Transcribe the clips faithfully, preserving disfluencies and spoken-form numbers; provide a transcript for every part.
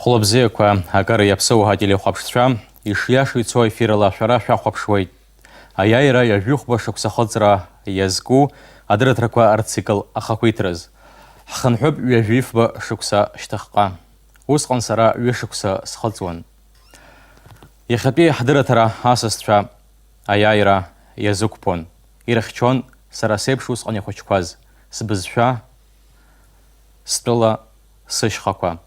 Хәлабзиақәа, акыр иаԥсоу ҳателехәаԥшцәа, ишиашоу ицо аефир ала шәара шәахәаԥшуеит. Аиааира ҩажәихәба шықәса ахыҵра иазку адырраҭарақәа рцикл ахақәиҭраз. Ҳхынҳәып ҩажәифба шықәса шьҭахьҟа. Усҟан сара ҩышықәса схыҵуан. Иахьатәи ҳдырраҭара асасцәа аиааира иазықәԥон. Ирыхьчон сара сеиԥш усҟан ихәыҷқәаз, сбызшәа, стәыла, сышьхақәа.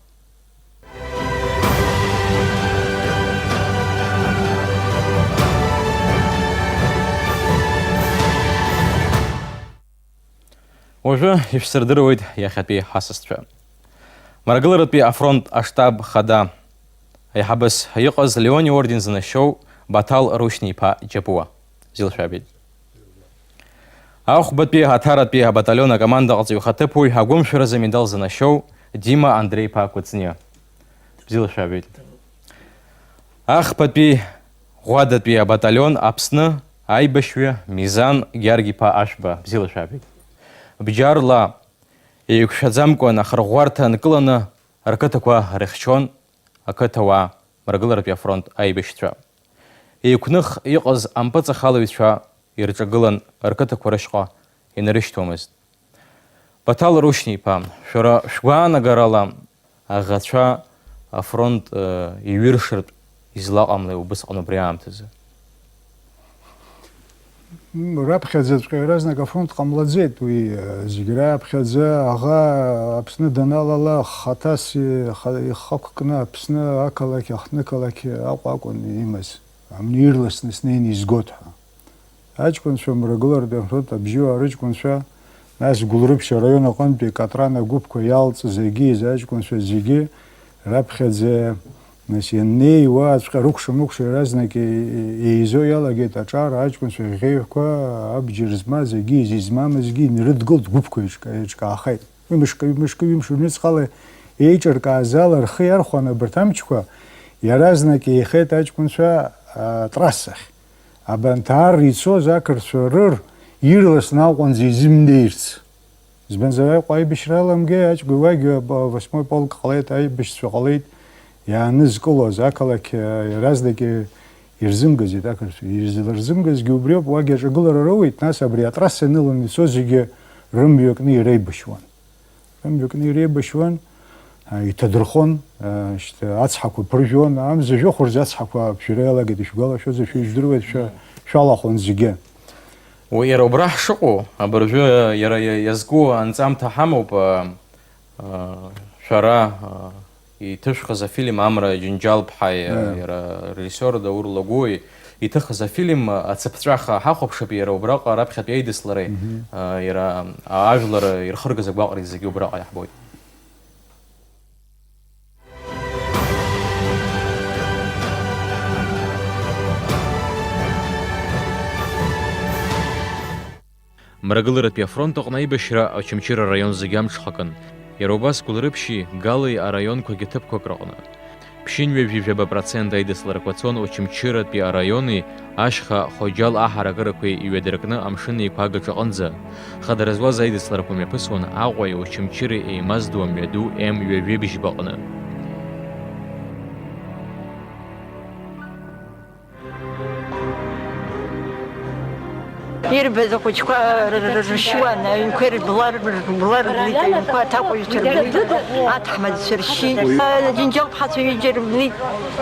Уажәы ишәсырдыруеит иахьатәи ҳасасцәа. Мрагыларатәи афронт аштаб хада аиҳабыс иҟаз Леон иорден занашьоу Баҭал Рушьни-иԥа Џьапуа. Бзиала шәаабеит. Ахәбатәи аҭаратәи абаталион акомандаҟаҵаҩ ихаҭыԥуаҩ агәымшәаразы амедал занашьоу Дима Андреи-иԥа Кәыҵниа. Бзиала шәаабеит. Ахԥатәи ӷәадатәи абаталион Аԥсны аибашьҩы Мизан Гьаргь-иԥа Ашәба. Бзиала шәаабеит. Бџьарла еиқәшәаӡамкәан ахырӷәӷәарҭа нкыланы рқыҭақәа рыхьчон ақыҭауаа, Мрагыларатәи афронт аибашьцәа. Еиқәных иҟаз ампыҵахалаҩцәа ирҿагылан, рқыҭақәа рышҟа инарышьҭуамызт. Баҭал Рушьни-иԥа, шәара шәгәаанагарала аӷацәа афронт, э, иҩыршартә излаҟамлеи убысҟан убри аамҭазы? М, раԥхьаӡаҵәҟьа иаразнак афронт ҟамлаӡеит, уи, э, зегь раԥхьаӡа аӷа Аԥсны даналала, хаҭас ихы, ихы ақәкны Аԥсны ақалақь, аҳҭнықалақь Аҟәа акәын имаз. Амни ирласны снеины изгоит ҳәа. Аҷкәынцәа мрагылартә афронт абжьыуаа рыҷкәынцәа, нас Гәылрыԥшь араион аҟынтәи Катран агәыԥқәа иалҵыз егьиз аҷкәынцәа зегьы раԥхьаӡа, нас ианнеи, уаҵәҟьа рыкәша-мыкәша иаразнак е-, е-, еизо иалагеит аҿар аҷкәынцәа ӷьеҩқәа, абџьар змаз егьиз измамызгьы инарыдгылт гәыԥқәа еиҿка-, еиҿкаахеит. Ҩымшк, ҩымшк, ҩымш ҩныҵҟала еиҿыркааз ала рхы иархәан абарҭ амчқәа, иаразнак еихеит аҷкәынцәа атрассахь. Абанҭ ар ицоз ақырҭцәа рыр ирласны Аҟәанӡа изымнеирц. Избанзар, Аҟәа аибашьра аламгеи, аҷкәын уагь, а, восьмой полк ҟалеит, аибашьцәа ҟалеит, иаанызкылоз ақалақь, а, иаразнак ирзымгазеит ақырҭцәа. Ирзырзымгазгьы убриоуп, уагь аҿагылара роуеит, нас абри атрасса иныланы ицоз зегьы рымҩа кны иреибашьуан. Рымҩа кны иреибашьуан, а, иҭадырхон, а, шьҭа ацҳақәа ԥыржәон, амза жәохә рзы ацҳақәа ԥжәара иалагеит, ишәгәалашәозар, шәа ижәдыруеит, шәа, шәалахәын зегьы. Уи иара убра ҳшыҟоу, абыржәы иара иа-, иазку анҵамҭа ҳамоуп, а, а, шәара, а, иҭышәхыз афильм Амра Џьынџьал-ԥҳаи, а, Мм. иара режиссиор Даур Лагәуи иҭыхыз афильм Ацыԥҵәаха ҳахәаԥшып, иара убраҟа раԥхьатәи аидыслареи, Мгм. а, иара ажәлар ирхыргаз агәаҟреи зегьы убраҟа иаҳбоит. Мрагыларатәи афронт аҟны аибашьра Очамчыра араион зегьы амҽхакын. Иара убас Гәылрыԥшьи Гали араионқәагьы ҭыԥқәак рыҟны. Ԥшьынҩажәи жәаба процент аидысларақәа цон Очамчыратәи араиони ашьха Хоџьал аҳаракырақәеи иҩадыркны Амшын Еиқәа агаҿаҟынӡа. Хадара зуаз аидысларақәа мҩаԥысуан Аҟәеи Очамчыреи еимаздо амҩаду М ҩажәи бжьбаҟны. Ирбаз ахәыҷқәа р-, р-, ршьуан, аҩнқәа ирблар, рблар рблит, аҩнқәа аҭакәажәцәа рблит, аҭаҳмадцәа ршьит. Џьынџьал ԥҳацәа ҩыџьа рблит,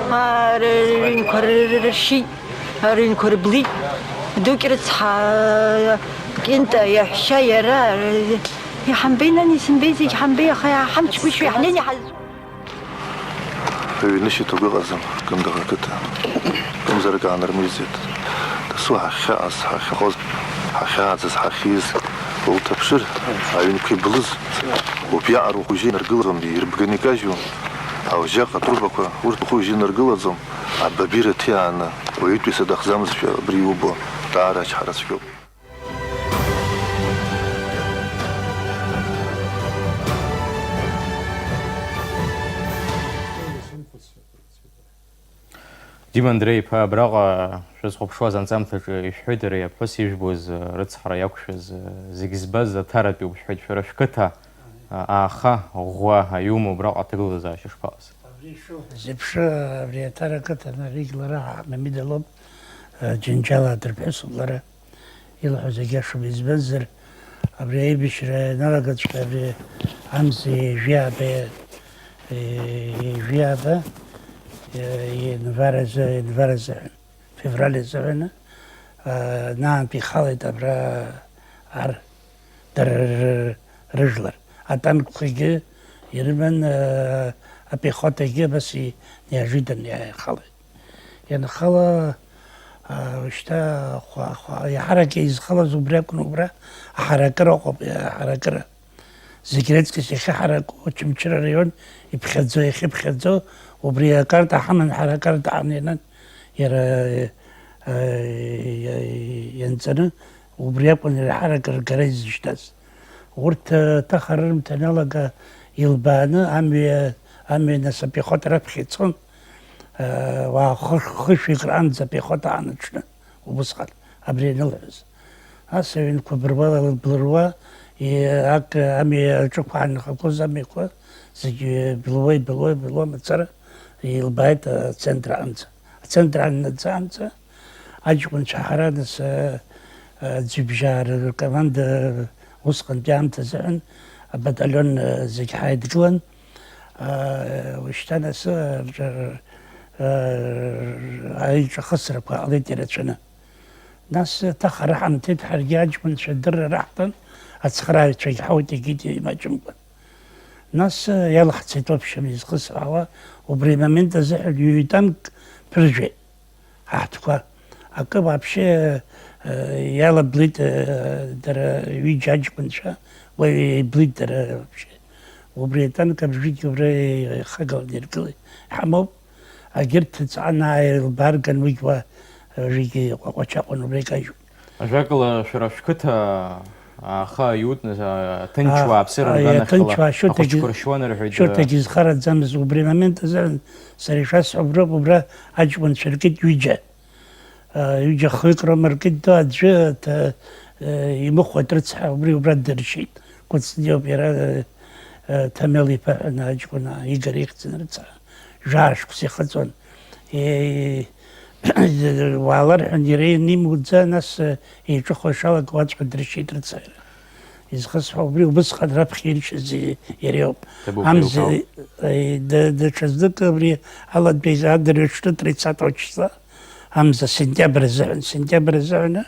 а, р-, рыҩнқәа р-, р-, ршьит, рыҩнқәа рблит. Дук рыцҳа, Кьынта, иаҳәшьа, иара, р-, иҳамбеи, нани, сымбеи, зегь ҳамбеи, аха иаҳамчгәышьоу иаҳнеин иҳаз- Ҩнышьаҭагә ыҟаӡам, Кындыӷ ақыҭа. Кымзарак аанырмыжьӡеит. Дасу ҳахьхьаҟаз, ҳахьхәыз, ҳахьааӡаз, ҳахьиз улҭаԥшыр, аҩнқәа иблыз, убриаҟара ухәыжьы инаргылаӡом, ирбганы икажьу, аужьаҟа атрубақәа, урҭ ухәыжьы инаргылаӡом, абабира ҭиааны, уаҩытәыҩса дахӡамызшәа абри иубо, даара ачҳара цәгьоуп. Дима Андреи-иԥа, абраҟа шәазхәаԥшуаз анҵамҭаҿы ишәҳәеит, иара иаԥҳәыс ижәбоз, рыцҳара иақәшәаз, зегь збаз Аҭаратәиуп шәҳәеит, шәара шәқыҭа, ааха, ӷәӷәа аиума, убраҟа аҭагылазаашьа шԥаҟаз? Зеиԥш, абри Аҭара ақыҭан аригь лара Мамида лоуп, Џьынџьала дырԥҳәысуп лара. Илҳәо зегь иашоуп, избанзар, абри аибашьра ианалагаҵәҟьа, абри амза ҩажәи ааба, ҩажәи ааба, январ азы, январ азыҳәан, февраль азыҳәан, наантә ихалеит абра ар, дара ры-, рыжәлар. Атанкқәагьы ирыман, апехотагьы абас и-, неожиданно иааихалеит. Ианхала, а, шьҭа хәа-, хәа-, иаҳарак изхалаз убри акәын, убра аҳаракыра ыҟоуп, аҳаракыра. Зегь рыҵкыс иахьа ҳараку Очамчыра араион иԥхьаӡо, иахьыԥхьаӡо, убри акарта ҳаман, ҳара акарта ҳанеинан, иара, э, ианҵаны, убри акәын иара ҳарак ргара изышьҭаз. Урҭ, э, ҭаха рырмҭа аналага илбааны, амҩа, амҩа нас апехота раԥхьа ицон, э, уаа хы-, хышәҩык раанӡа апехота ааныҽны, убысҟан, абри анылҳәаз. Ас аҩнқәа быруала лблыруа, и-, ак, амҩа аҿықәаан ихақәоз амҩақәа зегьы былуа, ибылуа, ибылуа мацара илбааит ацентр аҟынӡа. Ацентр ааннаӡаанӡа аҷкәынцәа ҳара нас, а, а, ӡҩыбжьаа ркоманда усҟантәи аамҭазыҳәан абаталион, а, зегь ҳаидгылан. А, уажәшьҭа нас, а, р-, р-, р-, аиҿахысрақәа ҟалеит ирацәаны. Нас ҭаха раҳамҭеит, ҳаргьы аҷкәынцәа адырра раҳҭан, ацхырааҩцәагь ҳауит, егьит имаҷымкәан. Нас, э, иалаҳцеит, в общем, изхысҳәаауа, убри амомент азыҳәан ҩ-танк ԥыржәеит ҳаҳҭқәа. Акы вообще, э, иалаблит, э, дара ҩыџьа аҷкәынцәа, уаҩ иблит дара вообще. Убри атанк абжьгьы убра ихагалан иргылеит. Ҳамоуп, агьырҭ ҵаанаа илбаарган, уигь уа, э, уигьы Ҟәаҟәачаҟәан убра икажьуп. Ажәакала, шәара шәқыҭа ааха иутны, а, ҭынч А, уааԥсыра а, рганахьала иаҭынчуаа шьоҭагьы, ахәыҷқәа ршьуан рҳәеит, шьоҭагьы а, изхараӡамыз. Убри амомент азы сара ишасҳәо уброуп, убра аҷкәынцәа ркит ҩыџьа. А, ҩыџьа хҩык роума ркит, ду аӡәы, ҭа-, э, имыхәа атрыцҳа, убри убра дыршьит. Кәыҵниоуп иара, э, э, Ҭамел иԥа ҳәа аҷкәын, а, Игор ихьӡын рыцҳа. Жәаа шықәса ихыҵуан. Е-, уаалар ҳәа иара ианимуӡа, нас, э, еиҿыхо ишалаго уаҵәҟьа дыршьит рыцҳара. Изхысҳәо убри убысҟан раԥхьа иршьыз иареоуп. Ҭабуп, Амза, еилкаауп. Э, да-, даҽазнык абри алатәи адырҩаҽны тридцатого числа, амза сентиабр азыҳәан, сентиабр азыҳәан,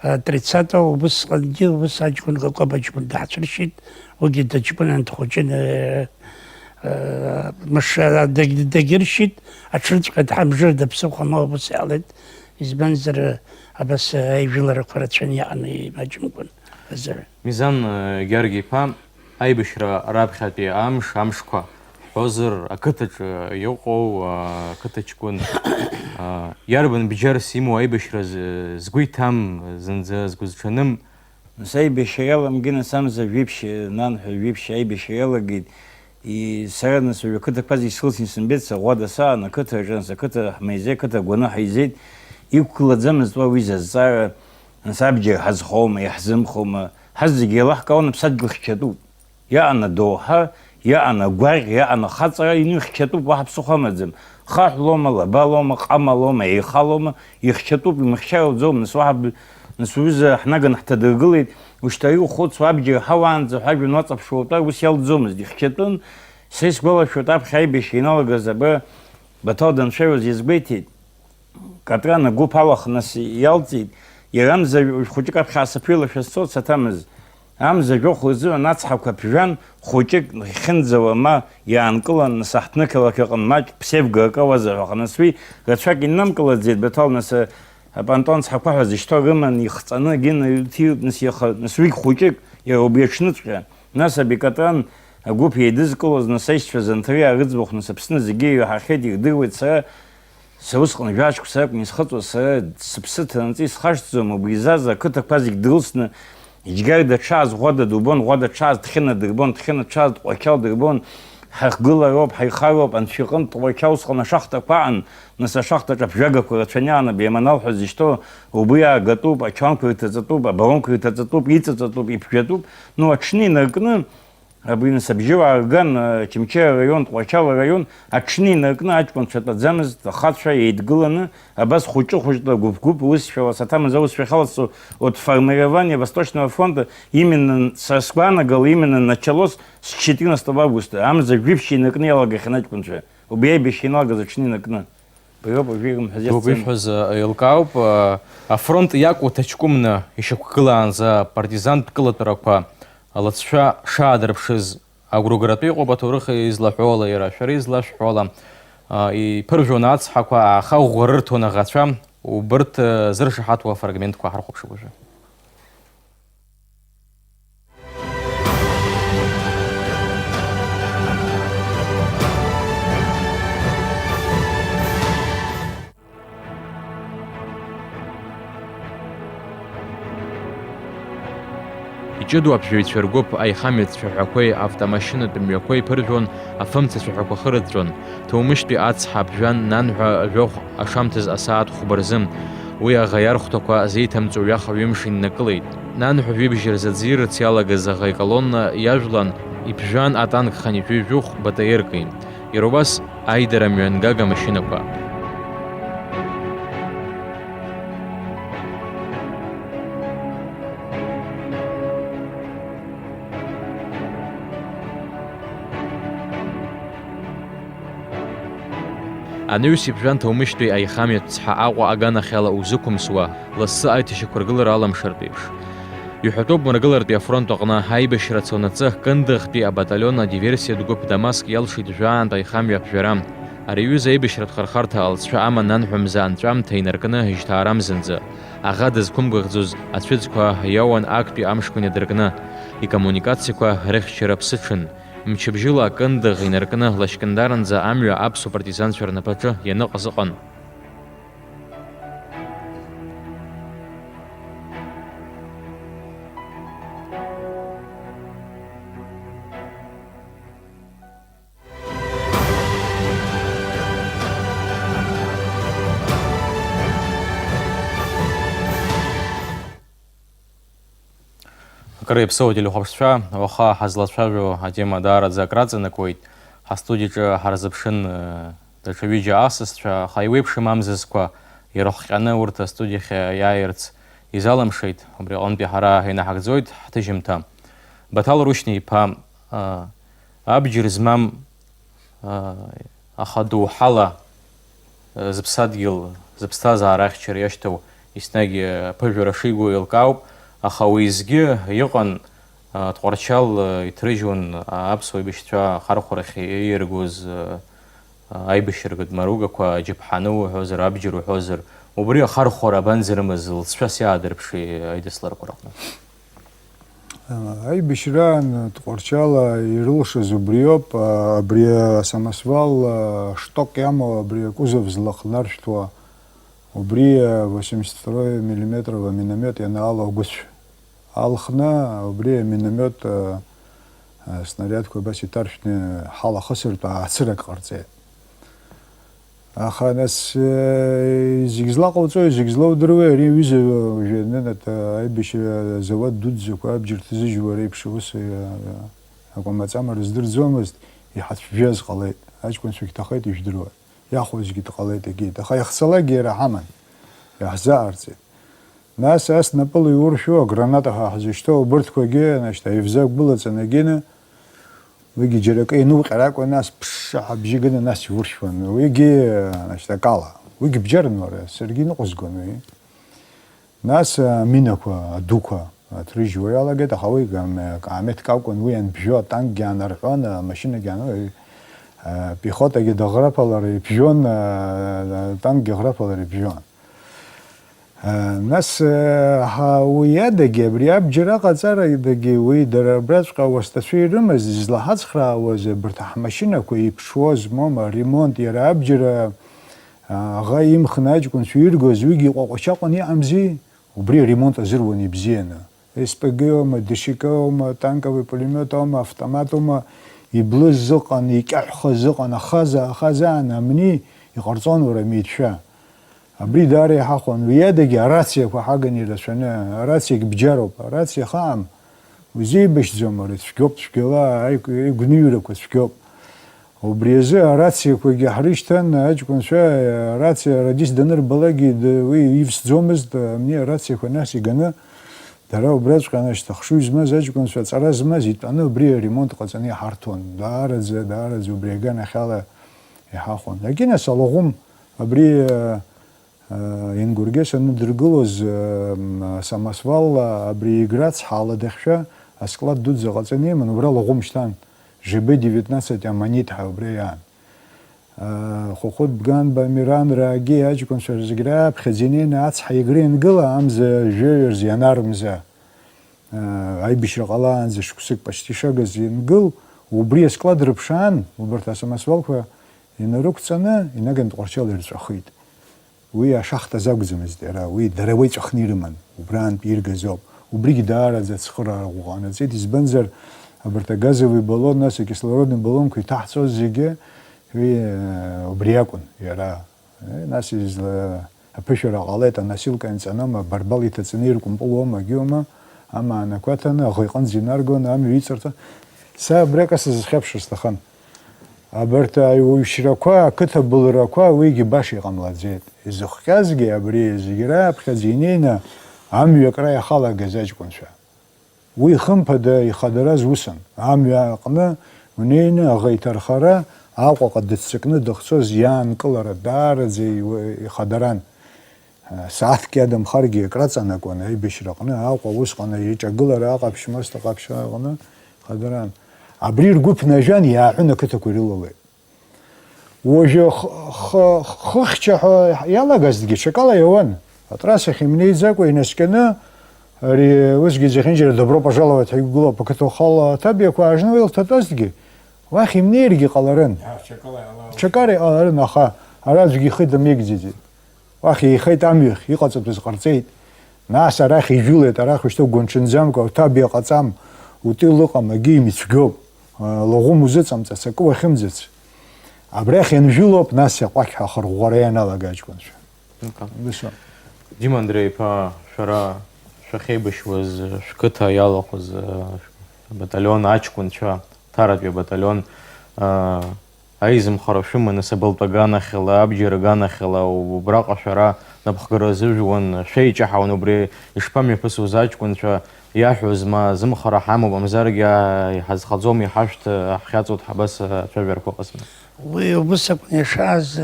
а, тридцатого убысҟангьы убыс аҷкәын Гакоба аҷкәын даҳцәыршьит, уигьы даҷкәынан дхәыҷын, э, э, мыш-, а, даг-, дагьыршьит, аҽрыҵәҟьа дҳамжыр даԥсыхәа ма убыс иаалеит, избанзар, абас аижәыларақәа рацәаны иаҟаны имаҷымкәан азыҳәан. Мизан, э, Георги-иԥа, аибашьра раԥхьатәи амш, амшқәа ҳҳәозар, ақыҭаҿы иҟоу, а, ақыҭа ҷкәын, а, иарбан бџьарс имоу аибашьра з-, згәы иҭам, зынӡа згәы зҽаным? Нас аибашьра иаламгеи, нас амза жәиԥшь, нанҳәа жәиԥшь аибашьра иалагеит. И-, сара нас уажәы ақыҭақәа зегь срылсны исымбеит, саӷәада саан, ақыҭаҿы, нас ақыҭа ҳмеизеи, ақыҭа гәаны ҳаизеит, иқәгылаӡамызт уа уи зазҵаара, нас абџьар ҳазхоума, иаҳзымхоума, ҳазегь еилаҳкаауан, аԥсадгьыл хьчатәуп. Иаҟан адоуҳа, иаҟан агәаӷь, иаҟан ахаҵара, ину ихьчатәуп, уаҳа ԥсыхәа амаӡам. Хаҳә лоума, лаба лоума, ҟама лоума, еиха лоума, ихьчатәуп, имыхьчар ауӡом, нас уаҳа б-, нас уҩыза ҳнаган ҳҭадыргылеит, ушьҭа иухәыцуа абџьар ҳауаанӡа ҳәа ажәҩан уаҵаԥшуа утәа, ус иалӡомызт, ихьчатәын. Са исгәалашәоит, аԥхьа аибашьра иналагаз абра Баҭал данцәажәоз иазгәеиҭеит. Катран агәыԥ алахә нас иалҵит, иара амза хәыҷык аԥхьа саԥыҩлашәа сцот саҭамыз. Амза жәохә рзыҳәан ацҳақәа ԥжәан, хәыҷык ихьынӡауа ма иаанкылан, нас аҳҭнықалақь аҟны маҷк ԥсеивгарак ауазар ҳәа, нас уи рацәак иннамкылаӡеит, Баҭал нас апантон цҳақәа ҳәа зышьҭоу рыман, ихҵаны, Гена иҭиит, нас иаха, нас уигь хәыҷык, иара убри аҽныҵәҟьа. Нас абри Катран агәыԥ еидызкылоз, нас аишьцәа Занҭариаа рыӡбахә, нас Аԥсны зегьы иреиҳахьеит, ирдыруеит, сара Са усҟан жәашықәса акәын исхыҵуаз, сара сыԥсы ҭанаҵы исхашҭӡом, убри изаза ақыҭақәа зегь дрылсны, иџьгьар даҽааз Ӷәада дубон, Ӷәада ҽааз Ҭхьына дырбон, Ҭхьына ҽааз Тҟәақьал дырбон, ҳахьгылароуп, ҳаихароуп, Анцәа иҟынтә Тҟәақьал усҟан ашахтақәа аҟан, нас ашахтаҿ аԥжәагақәа рацәаны иаанабеи, аманалҳәа зышьҭоу убри аагатәуп, ачуанқәа ирҭаҵатәуп, абаронқәа ирҭаҵатәуп, иҵаҵатәуп, иԥжәатәуп, ну, аҽны инаркны, Абри нас абжьы аарган, Очамчыра араион, Тҟәарчал араион аҽны инаркны аҷкәынцәа тәаӡамызт, ахацәа еидгыланы, абас хәыҷы-хәыҷла, гәыԥ-гәыԥ, усшәала, саҭамыз аусшәа ахьаласҵо, от формирование Восточного фронта, именно, са сгәаанагала, именно началось с четырнадцатого августа, амза жәиԥшь инаркны иалагахьан аҷкәынцәа, убри аибашьра ианалагаз аҽны инаркны. Убриоуп уажәы ирымҳәаз. Дук иацҵаны ишәҳәаз, э, еилкаауп, э, афронт иакәу ҭаҷкәымны ишьақәгылаанӡа апартизантә кылатәарақәа алыҵшәа шаадырԥшыз агәрагаратәы иҟоуп аҭоурых излаҳәо ала, иара шәара излашәҳәо ала, э, иԥыржәон ацҳақәа, ааха ӷәӷәа рырҭон аӷацәа, убырҭ, э, зыршаҳаҭуа афрагментқәа ҳархәаԥшып уажәы. Иҷыдоу аԥжәаҩцәа ргәыԥ аихамҩатә цәаҳәақәеи автомашьынатә мҩақәеи ԥыржәон, афымца цәаҳәақәа хырыҵәҵәон. Ҭоумышьтәи ацҳа аԥжәан нанҳәа жәохә ашамҭаз асааҭ хәба рзы. Уи аӷа иархәҭақәа зеиҭамҵуа ҩаха ҩымш иннакылеит. Нанҳәа жәибжь рзы аӡы ирырц иалагаз аӷа иколонна иажәлан, иԥжәан атанк хынҩажәи жәохә батаиерки. Иара убас аидара мҩангага машьынақәа. Анаҩс иԥжәан Ҭоумышьтәи аихамҩатә цҳа Аҟәа аганахьала узықәымсуа, лассы аиҭашьақәыргылара аламшартә еиԥш. Иҳәатәуп Мрагылартәи афронт аҟны аибашьра цонаҵы Кындыӷтәи абаталион адиверсиатә гәыԥ Дамаск иалшеит жәаантә аихамҩа аԥжәара. Ари аҩыза аибашьратә хырхарҭа алҵшәа аман анҳәа мза анҵәамҭа инаркны жьҭаарамзанӡа. Аӷа дызқәымгәыӷӡоз ацәыӡқәа иауан актәи амшқәа инадыркны, икоммуникациақәа рыхьчара ԥсыҽын. Мчыбжьыла Кындыӷ инаркны Лашькындаранӡа амҩа аԥсуа партизанцәа рнапаҿы ианыҟаз ыҟан. Акыр иаԥсоу ателехәаԥшцәа, уаха ҳазлацәажәо атема даараӡа акраҵанакуеит. Ҳастудиаҿы ҳарзыԥшын, э, даҽа ҩыџьа асасцәа, аха иуеиԥшым амзызқәа ирыхҟьаны урҭ астудиахь иааирц изалымшеит. Убри аҟынтәи ҳара инаҳагӡоит ҳҭыжьымҭа. Баҭал Рушьни-иԥа, э, абџьар змам, аа, аха доуҳала, э, зыԥсадгьыл, зыԥсҭазаара ахьчара иашьҭоу еснагь, э, аԥыжәара шигоу еилкаауп, аха уеизгьы иҟан, э, Тҟәарчал, э, иҭрыжьуан, а, аԥсуа еибашьцәа ахархәарахь ииаргоз, э, э, аибашьрагатә маругақәа, аџьаԥҳаны уҳәозар, абџьар уҳәозар, убри ахархәара абанӡарымаз, лҵшәас иаадырԥши аидысларқәа рҟны? Аибашьраан Тҟәарчал ирылшаз убриоуп, абри асамосвал шток иамоу абри акузов злахнаршәҭуа, убри восемьдесят второй миллиметров аминомет ианаало агәыцә алхны, убри аминомет снариадқәа абас иҭаршәны ҳалахысыртә аацырак ҟарҵеит. Аха, нас, э, зегь злаҟауҵои, зегь злоудыруеи, ари аҩыза уажәы, нанат, аибашьра азауад дуӡӡақәа абџьар ҭзыжьуа реиԥш ус, э, акәамаҵама рыздырӡомызт, иҳацәжәаз ҟалеит, аҷкәынцәагь ҭахеит, ижәдыруа, иахәозгьы дҟалеит, егьит, аха иахьцалакгьы иара ҳаман, иаҳзааирҵеит. Нас ас напыла иуршәу аграната ҳәа ҳзышьҭоу абырҭқәагьы, значит, аивза гәылаҵаны агьины, уигьы џьара акы инуҟьар акәын, нас ԥшшаҳа абжьы ганы нас иуршәуан, уигьы, значит, акала. Уигьы бџьарын уара, саргьы иныҟәызгон уи. Нас аминақәа, адуқәа, аҭрыжьуа иалагеит, аха уи кам-, каамеҭк акәын, уи анбжьо атанкгьы аанарҳәон, амашьынагьы аан-, а, пехотагьы дыӷраԥалар ибжьон, а, атанкгьы ӷраԥалар ибжьон. Нас, ҳа, уи адагьы, абри абџьар аҟаҵарадагьы, уи дара абраҵәҟьа ауасҭацәа ирымаз, излаҳацхраауаз, абарҭ ҳмашьынақәа иԥшуаз, мома, аремонт, иара абџьар, аӷа имхны аҷкәынцәа иргоз, уигьы ҟәаҟәачаҟәан иҟамзи, убри аремонт азыруан ибзианы. С П Г-ума, Д Ш К-ума, танковый пулемет аума, автомат аума, иблыз ыҟан, икьаҳәхаз ыҟан, ахаза, ахазаан амни иҟарҵон уара митәшәа. Абри даара иҳахәон. Уи адагьы арациақәа ҳаган ирацәаны, арациагь бџьароуп, арациа хаам. Узеибашьӡом, ари цәгьоуп, цәгьала аиқә-, игәныҩрақәа цәгьоуп. Убри азы арациақәагьы ҳрышьҭан, аҷкәынцәа, арациа радист данырбалакгьы д-, уи ивсӡомызт, абни арациақәа нас иганы, дара убраҵәҟьа ашьҭахь хшыҩ змаз аҷкәынцәа, аҵара змаз итәаны убри аремонт ҟаҵаны иҳарҭон. Даараӡа, даараӡа убри аганахьала иҳахәон. Егьи нас алаӷәым абри, а, а, Енгургес анадыргылоз, а, м, самосвалла абри Игра цҳа аладахьшәа асклад дуӡӡа ҟаҵаны иман, убра алаӷәым шьҭан, Ж Б девятнадцать Аммонит ҳәа убра иаан. А, Хәыхәыт Бганба, Миранраагьы аҷкәынцәа зегь раԥхьаӡа инеины ацҳа Игра иангыла, амза жәаҩа рзы ианар мза, а, аибашьра ҟалаанӡа шықәсык почти шагаз иангыл, убри асклад рыԥшаан, убарҭ асамосвалқәа инарықәҵаны, инаган Тҟәарчал ирҵәахит. Уи ашахтаз акәӡамызт иара, уи дара уеиҵәахны ирыман, убраантә иргаз ауп. Убригь даараӡа ацхыраара ӷәӷәа ҟанаҵеит, избанзар, абарҭ агазовый баллон, нас акислородный баллонқәа иҭаҳҵоз зегьы уи, э, убри акәын иара. Э, нас изла-, аԥышәара ҟалеит, аносилка ианҵанома, абарбал иҭаҵаны иркәымпылуама, агьиума, амаанақәа аҭаны, аӷа иҟынӡа инаргон, амҩа иҵарҭа. Са абраҟа сызхьаԥшыр сҭахын. Абарҭ аиуҩшьрақәа, ақыҭа былрақәа уигьы баша иҟамлаӡеит. Изыхҟьазгьы абри зегь раԥхьаӡа инеины амҩа акра иахалагаз аҷкәынцәа. Уи, хымԥада, ихадараз усын. Амҩа аҟны унеины аӷа иҭархара, Аҟәаҟа дыццакны дахьцоз иаанкылара даараӡа иу-, ихадаран. Сааҭк иадамхаргьы акраҵанакуан аибашьраҟны, Аҟәа усҟан аиҿагылара аҟаԥшь, Мост аҟаԥшь аҟны ихадаран. Абри ргәы ԥнажәан, иааҳәын ақыҭақәа ирылалеит. Уажәы х-, х-, хыхьча ҳәа иалагазҭгьы ҽакала иауан. Атрассахь имнеиӡакәа инаскьаны, ари усгьы зехьынџьара добро пожаловать ҳәа иқәгылоуп ақыҭа ахала аҭабиақәа аажны уи лҭатәазҭгьы, уахь имнеиргьы ҟаларын. Ҽакала иҟаларын, аха ара аӡәгьы ихы дамеигӡаӡеит. Уахь еихеит амҩахь, иҟаҵатәыз ҟарҵеит. Нас арахь ижәылеит, арахь ушьҭа угәынҽанӡамкәа, уҭабиа ҟаҵам, утил ыҟам, агьи имицәгьоуп. Лаӷәым узыҵамҵац, акы уахьымӡац. Абрахь ианжәылоуп, нас иаҟәақь ҳәа ахырӷәӷәара ианалага аҷкәынцәа. Дима Андреи-иԥа, шәара шәахьеибашьуаз, шәқыҭа иалахәыз, абаталион аҷкәынцәа, Ҭаратәи абаталион, Аизымхара шәыманы сабылтәа аганахьала, абџьар аганахьала, убраҟа шәара напхгара азыжәуан, шәеиҷаҳауан, убри ишԥамҩаԥысуаз аҷкәынцәа, иаҳәоз ма зымхара ҳамоуп, мамзаргьы, аа, иҳазхаӡом, иҳашәҭ, ҳхьаҵуеит, ҳабас ацәажәарақәа ыҟазма? Уи убыс акәын ишааз,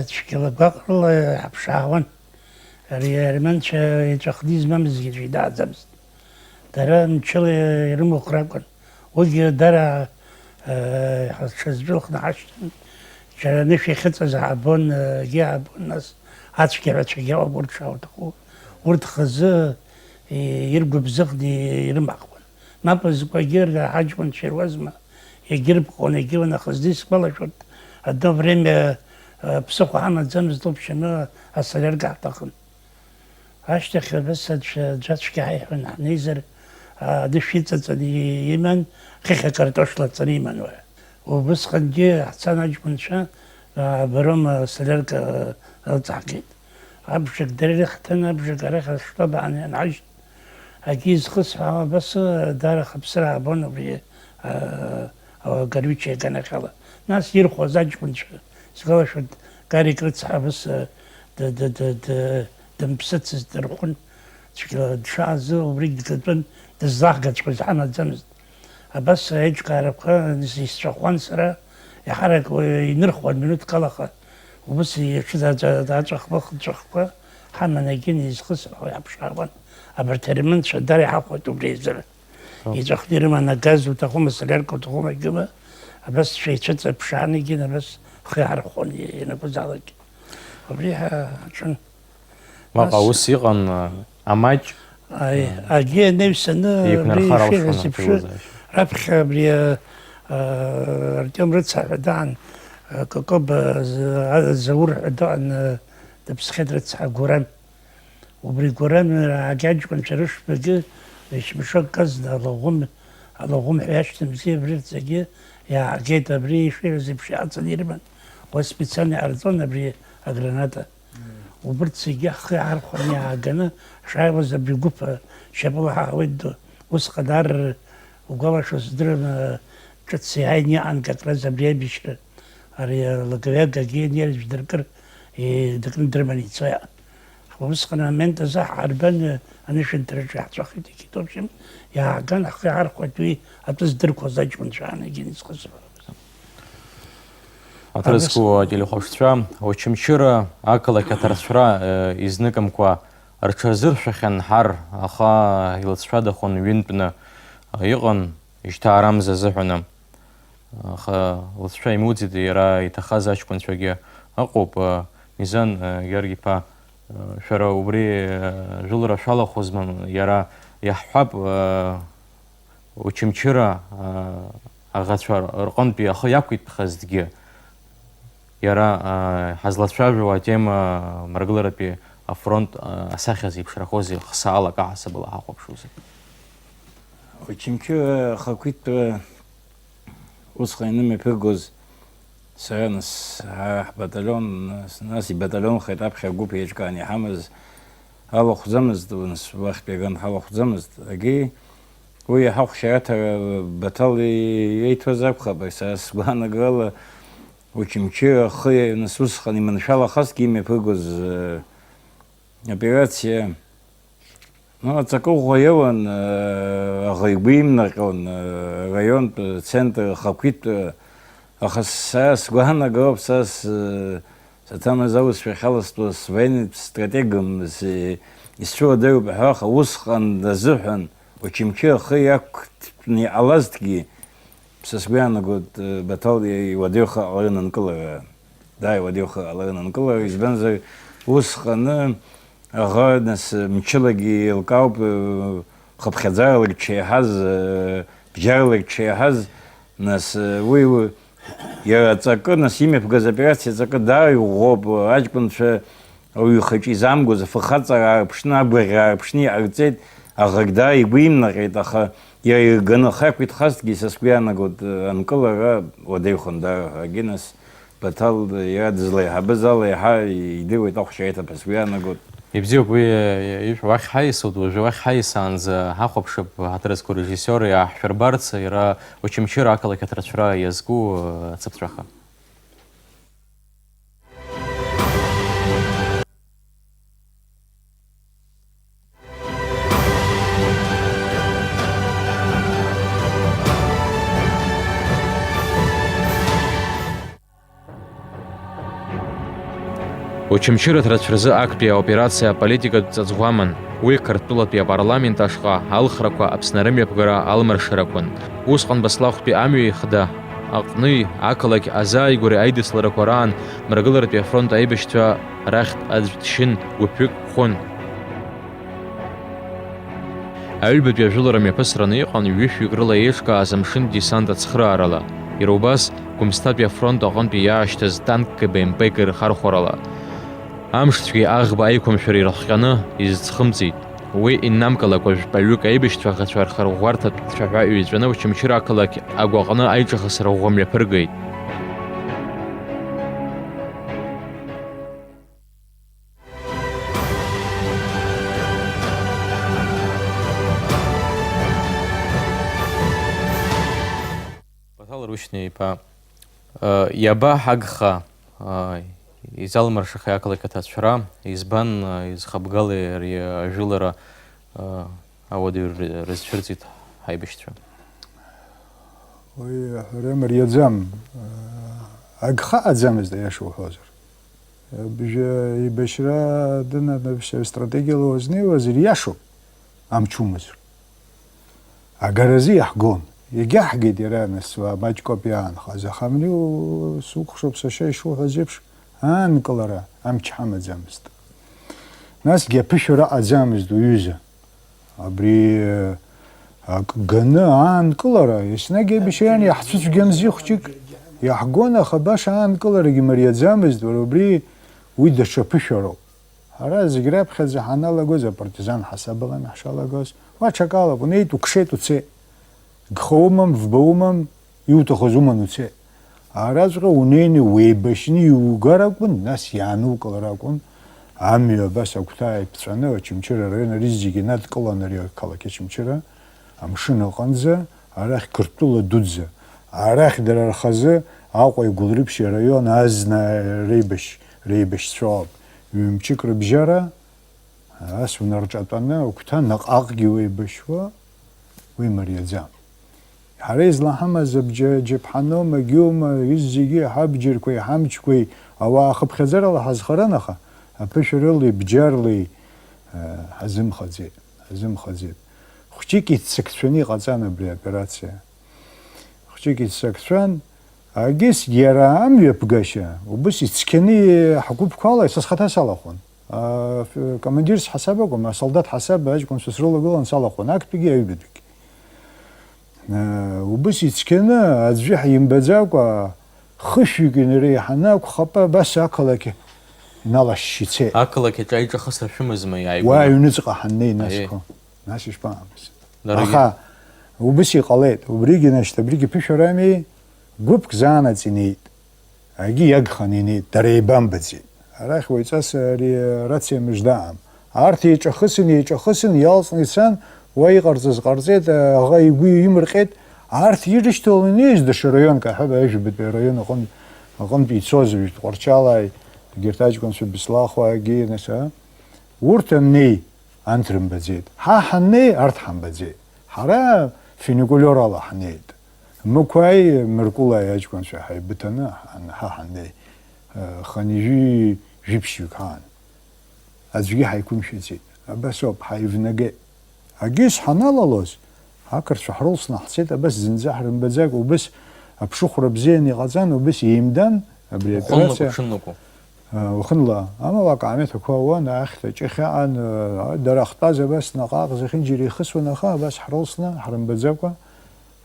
цәгьала гәаҟрала иҳаԥшаауан. Ари арманцәа иҵәахны измамызгьы аӡәы дааӡамызт. Дара мчыла ирымахә ракәын. Уигьы дара, э, ҳҽазжәылхны ҳашьҭан, џьара анышә иахьыҵаз аабон, э, егьи аабон, нас ацәгьарацәагьы ауп урҭ шауҭаху. Урҭ хазы, э, иргәыбзыӷны ирымаҳхуан. Мап зкуагьы ра-, ҳаҷкәынцәа ируазма, иагьырбӷуан, егьиуан, аха зны исгәалашәоит, одно время, э, ԥсыхәа ҳамаӡамызт, лыԥшьаны асолиарка ҳҭахын. Ашьҭахь абас аӡә-, аӡәаҵәҟьа ҳаиҳәон, ҳнеизар, а, анышә иҵаҵаны и-, иман, хыхь акартош лаҵаны иман уара. Убысҟангьы ҳцан аҷкәынцәа, а, оборона солярка, а, рылҵаҳгеит. Абжак дара ирыхҭан, абжак арахь аштаб аан-, ианҳажьт. Акгьы изхысҳәаауа абас, а, даара хаԥсыр аабон убри, а, а, Горючая аганахьала. Нас ирхәоз аҷкәынцәа, сгәалашәоит, Гарик рыцҳа абас, а, д-, д-, д-, д-, дымԥсыцыз дырхәын, цәгьала дшааз убригь дгатәын, дызлаҳгаҵәҟьоз ҳамаӡамызт. Абас аиҿкаарақәа исҵәахуан сара, иаҳарак уаҩы инырхуан минуҭк алаха, убыс иаҿыз аҵәа-, аҵәахба хҵәахқәа ҳаман егьин изхысҳәаауа иаԥшаауан. Абарҭ аремонтцәа дара иҳахәоит убри азыҳәан. Иҵәахны ирыман агаз уҭахума, солиарка уҭахума, егьиума, абас шәеицәыҵыԥшааны егьин абас ҳхы иаҳархәон ианакәызаалак. Убри ҳа-, ҳаҿын. Уаҟа ус иҟан, амаҷ, аи, агьи анаҩсаны абри ишәыҳәаз еиԥш, раԥхьа абри, а, Артиом рыцҳа ҳәа даан, а, Кокоба, а, Заур ҳәа даан, а, дыԥсхьеит рыцҳа Гурам. Убри Гурам, а, аҷкәынцәа рышәпагьы ишьмашок казна алаӷәым, алаӷәым ҳәа иашьҭамзи абри рҵагьы иаагеит, абри ишәыҳәаз еиԥш иаҵан ирыман. Уа специально иҟарҵон абри аграната. Убырҭ зегьы ҳхы иаархәаны иааганы ҳшааиуаз абри гәыԥ шьапыла ҳаауеит ду. Усҟан ар Угәалашәо сыздырам, ҿыц иааины иҟан как раз абри аибашьра, ари алагаҩагагьы нерв дыркыр, идыкны дрыманы ицоит. Усҟан амомент азы ҳарбан, анышәынҭраҿы иаҳҵәахит, егьит, в общем, иааган ҳхы иаархәеит уи атәы здырқәоз аҷкәынцәа аанагьы изхысуаз. Аҭырқәа ателехәаԥшцәа, Очамчыра ақалақь аҭарцәра, э, изныкымкәа рҽырзыршәахьан ҳар, аха илыҵшәадахон ҩынтәны, э, иҟан, ишьҭаарамза азыҳәаны. Аха лыҵшәа имуӡеит, иара иҭахаз аҷкәынцәагьы ыҟоуп. Мизан, э, Георги-иԥа, э, шәара убри, э, жәылара шәалахәызма, иара иаҳҳәап, э, Очамчыра, э, аӷацәа рҟынтәи ахы иақәиҭхазҭгьы, иара, э, ҳазлацәажәо атема мрагыларатәи афронт, э, асахьа зеиԥшрахозеи, хсаалак аҳасабала ҳахәаԥшуазар? Очамчыра ахақәиҭтәра усҟан инымҩаԥыргоз сара, нас, ҳара ҳбаталион, нас, нас ибаталионхеит аԥхьа агәыԥ еиҿкааны иҳамаз алахәӡамызт, нас, уахьтәи аган ҳалахәӡамызт. Егьи уи иаҳа ахәшьараҭара Баҭал иеиҭоз акәхап, сара сгәаанагарала Очамчыра ахы, нас, усҟан иманшәалахазҭгьы имҩаԥыргоз, э, операциа. Ну, аҵакы ӷәӷәа иоуан, э, аӷа игәы имнаҟьон, э, араионтә центр ахақәиҭтәра, аха сара сгәаанагоуп, сара с-, саҭамыз аусшәахь аласҵо, своенный стратегым, с-, исцәыуадаҩуп ҳәа, аха усҟан дазыҳәан, Очамчы ахы иақәҭтәны иҟалазҭгьы, Са сгәы иаанагоит, э, Баҭал иуадаҩхо ҟаларын анкылара. Дааи уадаҩхо ҟаларын анкылара, избанзар, усҟаны аӷа, нас, мчылагьы еилкаауп, э, хыԥхьаӡаралагь дшеиҳаз, э, бџьарлагь дшеиҳаз, нас, э, уи, уи, иара аҵакы, нас, имҩаԥгаз аоперациа аҵакы даара иӷәӷәоуп, аҷкәынцәа Ауаҩы ихаҿы изаамгоз афырхаҵара аарԥшны, агәаӷьра аарԥшны иҟарҵеит, аӷагь даа игәы имнаҟьеит, аха иара ирганы ахы ақәиҭхазҭгьы, са сгәы иаанагоит, анкылара уадаҩхон даара ҳәа. Егьи нас Баҭал иара дызлаиҳабыз ала иаҳа идыруеит ахәшьара иҭап ҳәа сгәы иаанагоит. Ибзиоуп, уи, э, ижә-, уахь ҳаисуеит, уажәы уахь ҳаисаанӡа ҳахәаԥшып, ҳаҭыр зқәу арежиссиор иааҳшәырбарц, иара Очамчыра ақалақь аҭарцәра иазку, э, ацыԥҵәаха. Очамчыра аҭарцәразы актәи аоперациа аполитикатә ҵаҵӷәаман. Уи Қырҭтәылатәи апарламент ашҟа алхрақәа Аԥсны арымҩаԥгара алмаршарақәан. Усҟан Баслахәтәи амҩеи хда аҟни ақалақь азааигәареи аидысларақәа раан Мрагыларатәи афронт аибашьцәа рахьтә аӡә дшьын, гәыԥҩык хәын. Аҩбатәи ажәылара мҩаԥысраны иҟан ҩышәҩык рыла еиҿкааз амшын десант ацхыраарала, иара убас Гәымсҭатәи афронт аҟынтәи иаашьҭыз танкки БМП-ки рхархәарала. Амшцәгьеи аӷба аиқәымшәара ирыхҟьаны изыӡхымҵит. Уи иннамкылакәа жәпаҩык аибашьцәа аӷацәа рхырӷәӷәарҭатә цәаҳәа ҩаҵәаны Очамчыра ақалақь агәаҟны аиҿахысра ӷәӷәа мҩаԥыргеит. Баҭал Рушьни-иԥа, э, иабаҳагха, э, изалмыршахеи ақалақь аҭарцәра, избан, э, изхабгалеи ари ажәылара, э, ауадаҩра рызцәырҵит ҳаибашьцәа? Уи аҳәара мариаӡам. Агха аӡамызт, аиаша уҳәозар. Бжьы еибашьра дынанажьша стратегиала уазнеиуаз ириашоуп, амч умазар. Агаразы иаҳгон. Иагьаҳгеит иара, нас, уа маҷк ауп иаанхаз, аха абни у-, сукәхшоуп, сашьа ишуҳәаз еиԥш, аанкылара амч ҳамаӡамызт. Насгьы аԥышәара аӡамызт уҩыза. Абри, э, ак ганы аанкылара, еснагь аибашьра иаҳцәыцәгьамзи хәҷык, иаҳгон, аха баша аанкыларагьы мариаӡамызт, уара убри уи даҽа ԥышәароуп. Ҳара зегь раԥхьаӡа ҳаналагоз, апартизан ҳасабалан ҳшалагоз, уа ҽакала акәын, еит, укшеит, уцеит. Гха умам, вба умам, иуҭахыз уман уцеит. Араҵәҟьа унеины уеибашьны иугар акәын, нас иаанукылар акәын. Амҩа абас агәҭа иԥҵәаны, Очамчыра араион ари зегьы инадкылан ари ақалақь Очамчыра, амшын аҟынӡа, Арахь Қырҭтәыла дуӡӡа. Арахь дара рхазы Аҟәа игәылрыԥшьа араион азна реибашь-, реибашьцәоуп. Ҩымчык рыбжьара, ас унарҿатәаны агәҭа наҟ-ааҟгьы уеибашьуа, уи мариаӡам. Ҳара излаҳамаз абџьа-, џьаԥҳаноума, гьоума, иззегьы ҳабџьарқәеи ҳамчқәеи ауаа хыԥхьаӡарала ҳазхаран, аха аԥышәаралеи бџьарлеи, э, ҳазымхаӡеит, ҳазымхаӡеит. Хәҷык иццакцәаны иҟаҵан абри аоперациа. Хәҷык иццакцәан, агьыс иара амҩаԥгашьа, убыс ицқьаны ҳгәыԥқәа ала са схаҭа салахәын. А, ф-, командирс ҳасаб акәым, асолдаҭ ҳасаб аҷкәынцәа срылагылан салахәын, актәигьы аҩбатәигьы. Э, убыс ицқьаны, аӡәы ҳимбаӡакәа, хышәҩык инареиҳаны акәхап, абас ақалақь иналашьшь ицеит. Ақалақь аҿы аиҿахысра шәымазма, иааигәаны? Уа аҩныҵҟа ҳаннеи, нас Аиеи. Қәа. Нас ишԥаҟамыз? Даргьы. Аха убыс иҟалеит, убригьы, значит, абригьы ԥышәарами, гәыԥк заанаҵ инеит. Агьи иагханы инеит, дара еибамбаӡеит. Арахь уаҩҵас ари арациа мыждаам. Арҭ еиҿахысын, еиҿахысын, иалҵны ицан, уа иҟарҵаз ҟарҵеит, аӷа игәы имырҟьеит. Арҭ ирышьҭаланы инеиз даҽа раионк, аҳәап, ажәабатәи араион аҟын-, аҟынтә ицоз, уажәтә Тҟәарчалааи, егьырҭ аҷкәынцәа Беслахуаагьы, нас, а? Урҭ аннеи, анҭ рымбаӡеит. Ҳа ҳаннеи, арҭ ҳамбаӡеит. Ҳара фуникулиорала ҳнеит. Мықәааи Мыркәылааи аҷкәынцәа ҳаибыҭаны ҳан-, ҳа ҳаннеи, э, хынҩажәи жәиԥшьҩык ҳаан. Аӡәгьы ҳаиқәымшәаӡеит. Абас ауп, ҳаивнагеит. Агьыс ҳаналалоз, ақырҭцәа ҳрылсны ҳцеит, абас зынӡа ҳрымбаӡакәа, убыс аԥшыхәра бзианы иҟаҵан, убыс еимдан абри Уахынлакәу, аоперациа. Ҽынлакәу? Уахынла, амала акаамеҭ ақәа ауан, ахьҭа ҷыхь аҟан, дара ахьтәаз абас наҟ-ааҟ зехьынџьара ихысуан, аха абас ҳрылсны, ҳрымбаӡакәа,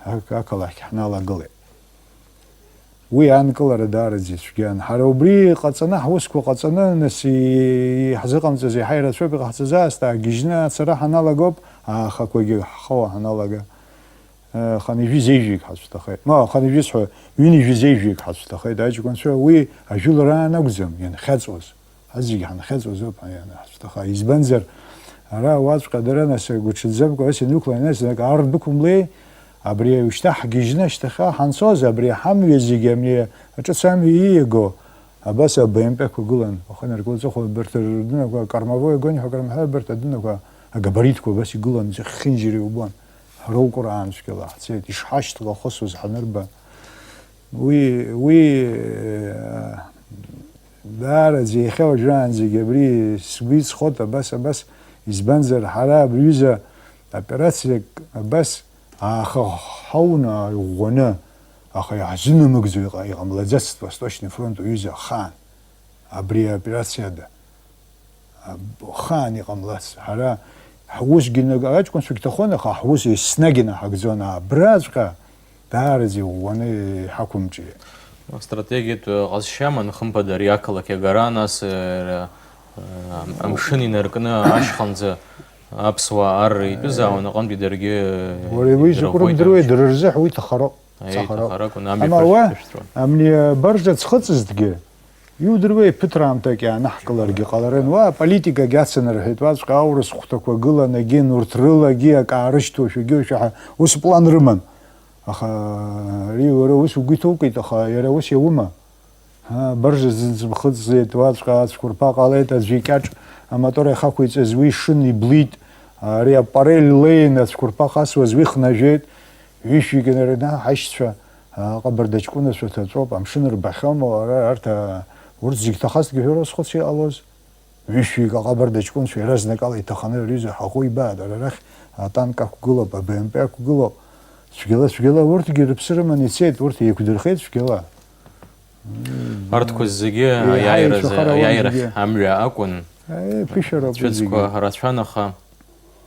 ак-, ақалақь ҳналагылеит. Уи анкылара даараӡа ицәгьан. Ҳара убри ҟаҵаны, ҳусқәа ҟаҵаны, нас и-, иҳзыҟамҵаз иаҳа ирацәоуп иҟаҳҵаз аасҭа, аагьежьны ацара ҳаналагоуп, аахақәагьы ҳхауа ҳаналага. Хынҩажәи зеижәҩык ҳацәҭахеит. Ма, хынҩажәи сҳәо, ҩынҩажәи зеижәҩык ҳацәҭахеит аҷкәынцәа. Уи ажәылара аан акәӡам, ианхьаҵуаз. Ҳазегьы ҳанхьаҵуаз ауп ҳа-, иан-, ҳацәҭаха. Избанзар, ара уаҵәҟьа дара нас гәыҽӡамкәа ас ианықәла, нас знык ар дәықәымлеи, абри ушьҭа ҳгьежьны ашьҭахьҟа ҳанцоз, абри ҳамҩа зегьы, абри аҿыц амҩа ииаго, абас аб м п-қәа гылан, уахынаркы уҵыхәа абарҭ рдунақәа, Кормовой огонь ҳәа акрымҳәа, абарҭ адунақәа агабаритқәа абас игылан, зехьынџьара иубон. Ҳрылкәраан цәгьала ҳцеит, ишҳашьҭлахысуаз ҳанырба. Уи, уи, э, даараӡа иахьа уажәраанӡагьы абри сгәы иҵхоит, абас, абас, избанзар, ҳара абри ҩыза операциак абас аахаҳауны, ааиӷәӷәаны, аха иаҳзынамыгӡо иҟа-, иҟамлаӡацт Восточный фронт уҩыза ахаан, абри аоперациа ада. Хаан иҟамлац. Ҳара ҳусгьы наг-, аҷкәынцәагь ҭахон, аха ҳус еснагь инаҳагӡон, абраҵәҟьа даараӡа иӷәӷәаны иҳақәымҿиеит. Астратегиатә ҟазшьа аман, хымԥада, ари ақалақь агара, нас, э, э, амшын инаркны ашьханӡа аԥсуаа арра итәызаауан, аҟынтәи даргьы, Уара уи закә ирыӷәӷәеит рымдыруеи, амшын. Дара рзыҳәа уи ҭахароуп. Аиеи, ҭахароуп. Ҭахаракәын, амҩа Ама уа, ԥышәҭ-, ԥышәҭуан. Амни абаржа ӡхыҵызҭгьы, иудыруеи, ԥыҭраамҭак ианаҳкыларгьы ҟаларын. Уа аполитикагь ацын рҳәеит, уаҵәҟьа аурыс хәҭақәа гылан, егьин, урҭ рылагьы акы аарышьҭуашәагьы ушәаҳа, ус план рыман. Аха ари уара ус угәы иҭоукит, аха иара ус иаума? Ҳа, абаржа зынӡа мхыҵӡеит, уаҵәҟьа ацәқәырԥа ҟалеит, аӡәы икьаҿ амотор иахақәиҵаз уи шын иблит, ари апарель леин ацәқәырԥа хасуаз уи хнажәеит, ҩышәҩык инаркны ҳаишьцәа, аҟабарда ҷкәынацәа ҭаҵәоуп, амшын рбахьоума, ара, арҭ, а, урҭ зегь ҭахазҭгьы ҳәа урасхәыц иҟалоз? Ҩышәҩык аҟабарда ҷкәынцәа иаразнакала иҭаханы рҩыза ҳаӷоу ибааит, ара арахь атанк ақәгылоуп, а Б М П ақәгылоуп. Цәгьала, цәгьала урҭгьы рыԥсы рыманы ицеит, урҭ еиқәдырхеит цәгьала. Арҭқәа зегьы Еиҳа аиааиразы, еицәахароуан аиааирахь зегьы. Амҩа акәын. Еи, ԥышәароуп Цәыӡқәа зегьы. Рацәан, аха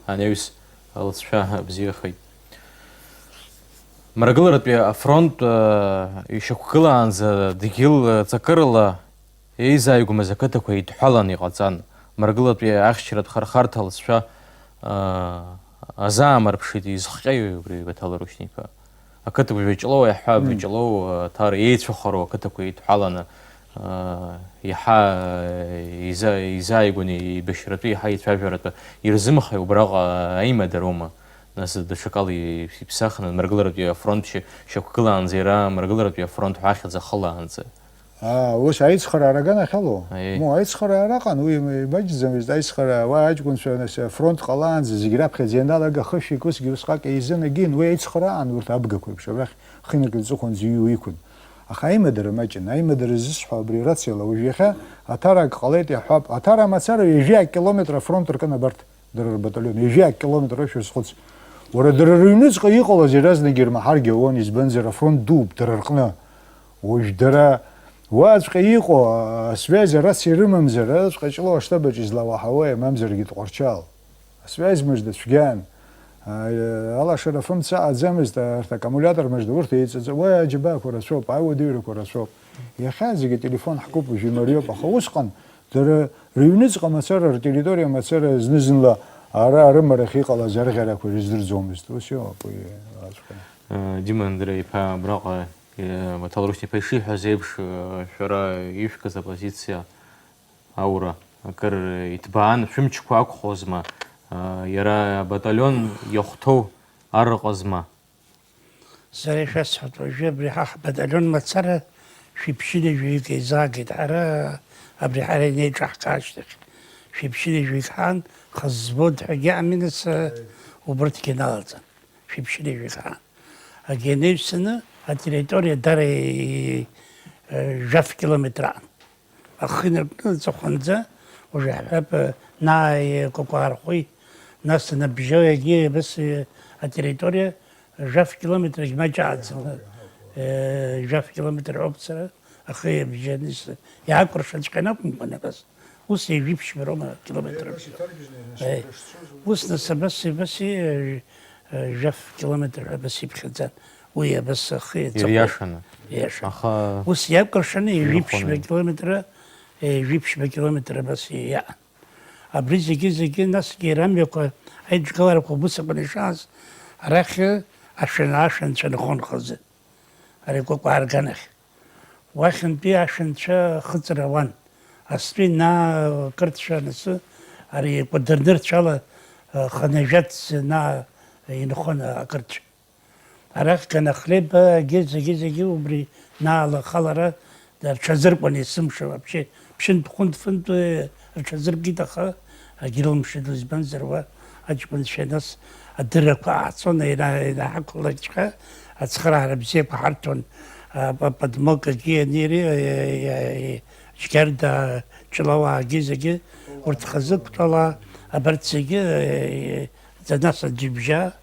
анаҩс алҵшәа бзиахеит. Мрагыларатәи афронт, э, ишьақәгылаанӡа дгьыл, э, ҵакырала еизааигәамыз ақыҭақәа еидҳәалан иҟаҵан. Мрагылатәи ахьчаратә хырхарҭа алҵшәа, э, азаамырԥшит, изхҟьеи убри Баҭал Рушьни-иԥа? Ақыҭа Быџьлоу, иаҳҳәап, Мм. Быџьлоу, Ҭара еицәахароу ақыҭақәа еидҳәаланы, аа, иаҳа, аа, иза-, изааигәаны еибашьратәы, иаҳа еицәажәаратәы ирзымхеи убраҟа аимадароума? Нас даҽакала иԥсахын, амрагыларатәи афронт шьақәгылаанӡа, иара амрагыларатәи афронт ҳәа ахьӡ ахылаанӡа. Ус аицхыраара аганахьалоу? Аиеи. Му аицхыраара аҟан, уи имаҷӡамызт аицхыраара, уа аҷкәынцәа, нас, афронт ҟалаанӡа зегь раԥхьаӡа ианалага хышәик усгьы усҟак еизын агьин, уи аицхыраан урҭ абгақәа еиԥш, абрахь хынак лҵыхәанӡа иҩу иқәын. Аха аимадара маҷын, аимадара зысҳәо абри рациала, уажә иахьа аҭарак ҟалеит иаҳҳәап, аҭара мацара ҩажәи акилометр афронт ркын абарҭ. Дара рбаталион, ҩажәи акилометр шәазхәыц. Уара, дара рыҩныҵҟа иҟалаз иаразнак ирмаҳаргьы ауан, избанзар, афронт дууп дара рҟны. Уажә дара уаҵәҟьа иҟоу, асвиазь, арациа ирымамзар, араҵәҟьа Ҷлоу аштабаҿ излауаҳауеи, мамзаргьы Тҟәарчал. Асвиазь мыжда цәгьан. Алашара фымца аӡамызт, арҭ аккумулиатор мыжда, урҭ еиҵаҵа, уи аџьабаақәа рацәоуп, ауадаҩрақәа рацәоуп. Иахьа зегьы ателефон ҳкуп, уажә имариоуп, аха усҟан Дара рыҩныҵҟа мацара, ртерриториа мацара зны-зынла ара арымарахь иҟалаз арӷьарақәа ирыздырӡомызт. Ус иоуп уи аҵәҟьа. Дима Андреи-иԥа, абраҟа Маҭал Рушьни-иԥа ишиҳәаз еиԥш, шәара ишәкыз апозициа аура акыр иҭбаан, шәымчқәа ақәхозма, иара абаталион иахәҭоу ар ыҟазма? Сара ишәасҳәоит, уажәы абри ҳа ҳбаталион мацара шәиԥшьынҩажәаҩык еизаагеит, ҳара абри ҳара инеиҿаҳкаа ашьҭахь. Шәиԥшьынҩажәаҩык ҳаан, хаззбоит ҳәагьы аминус убырҭгьы налаҵан. Шәиԥшьынҩажәаҩык ҳаан. Агьи анаҩсаны атерриториа дара жәаф километр аан. Ахы инаркны аҵыхәанӡа, уажә иаҳҳәап, Нааи Кәакәаархәи, нас Набжьои, егьи абас атерриториа жәаф километрагь маҷ ааӡаны, жәаф километр ауп сара ахы иабжьаны, иаакәыршаҵәҟьаны акәымкәан, абас. Ус ҩажәи ԥшьба роума акилометр? Ус нас абас, абас жәаф километр ҳәа абас иԥхьаӡан. Уи абас ахы иаҵахо. Ириашаны. Ириашаны. Аха ус иакәыршаны ҩажәи ԥшьба километр, ҩажәи ԥшьба километр абас иаан. Абри зегьы-зегьы насгьы иара амҩақәа аиҿкааларақәа убыс акәын ишааз, арахь ашәан-, ашәанцәа нхон хазы, ари Кәакәаа рганахь. Уахьынтәи ашәанцәа ахыҵра ауан. Астәи Наа ақырҭцәа анысы, ари Кәадыр нырцәала, хынҩажәа Наа инхон ақырҭцәа. Арахь Ганахлеба, егьи зегьы-зегьы убри Наала ахалара рҽазыркуан есымша, вообще, ԥшьынтә-хәынтә-фынтә рҽазыркит, аха агьрылымшеит, избанзар, уа аҷкәынцәа нас адыррақәа ааҵон, иана-, ианаҳақәлакҵәҟьа ацхыраара бзиақәа ҳарҭон, а, па-, Падмогагьы ианири, а, а, а, Џьгьарда, Ҷлоуаагьы зегьы урҭ хазы Кәтәала, абарҭ зегьы, а, а, нас Аӡҩыбжьаа,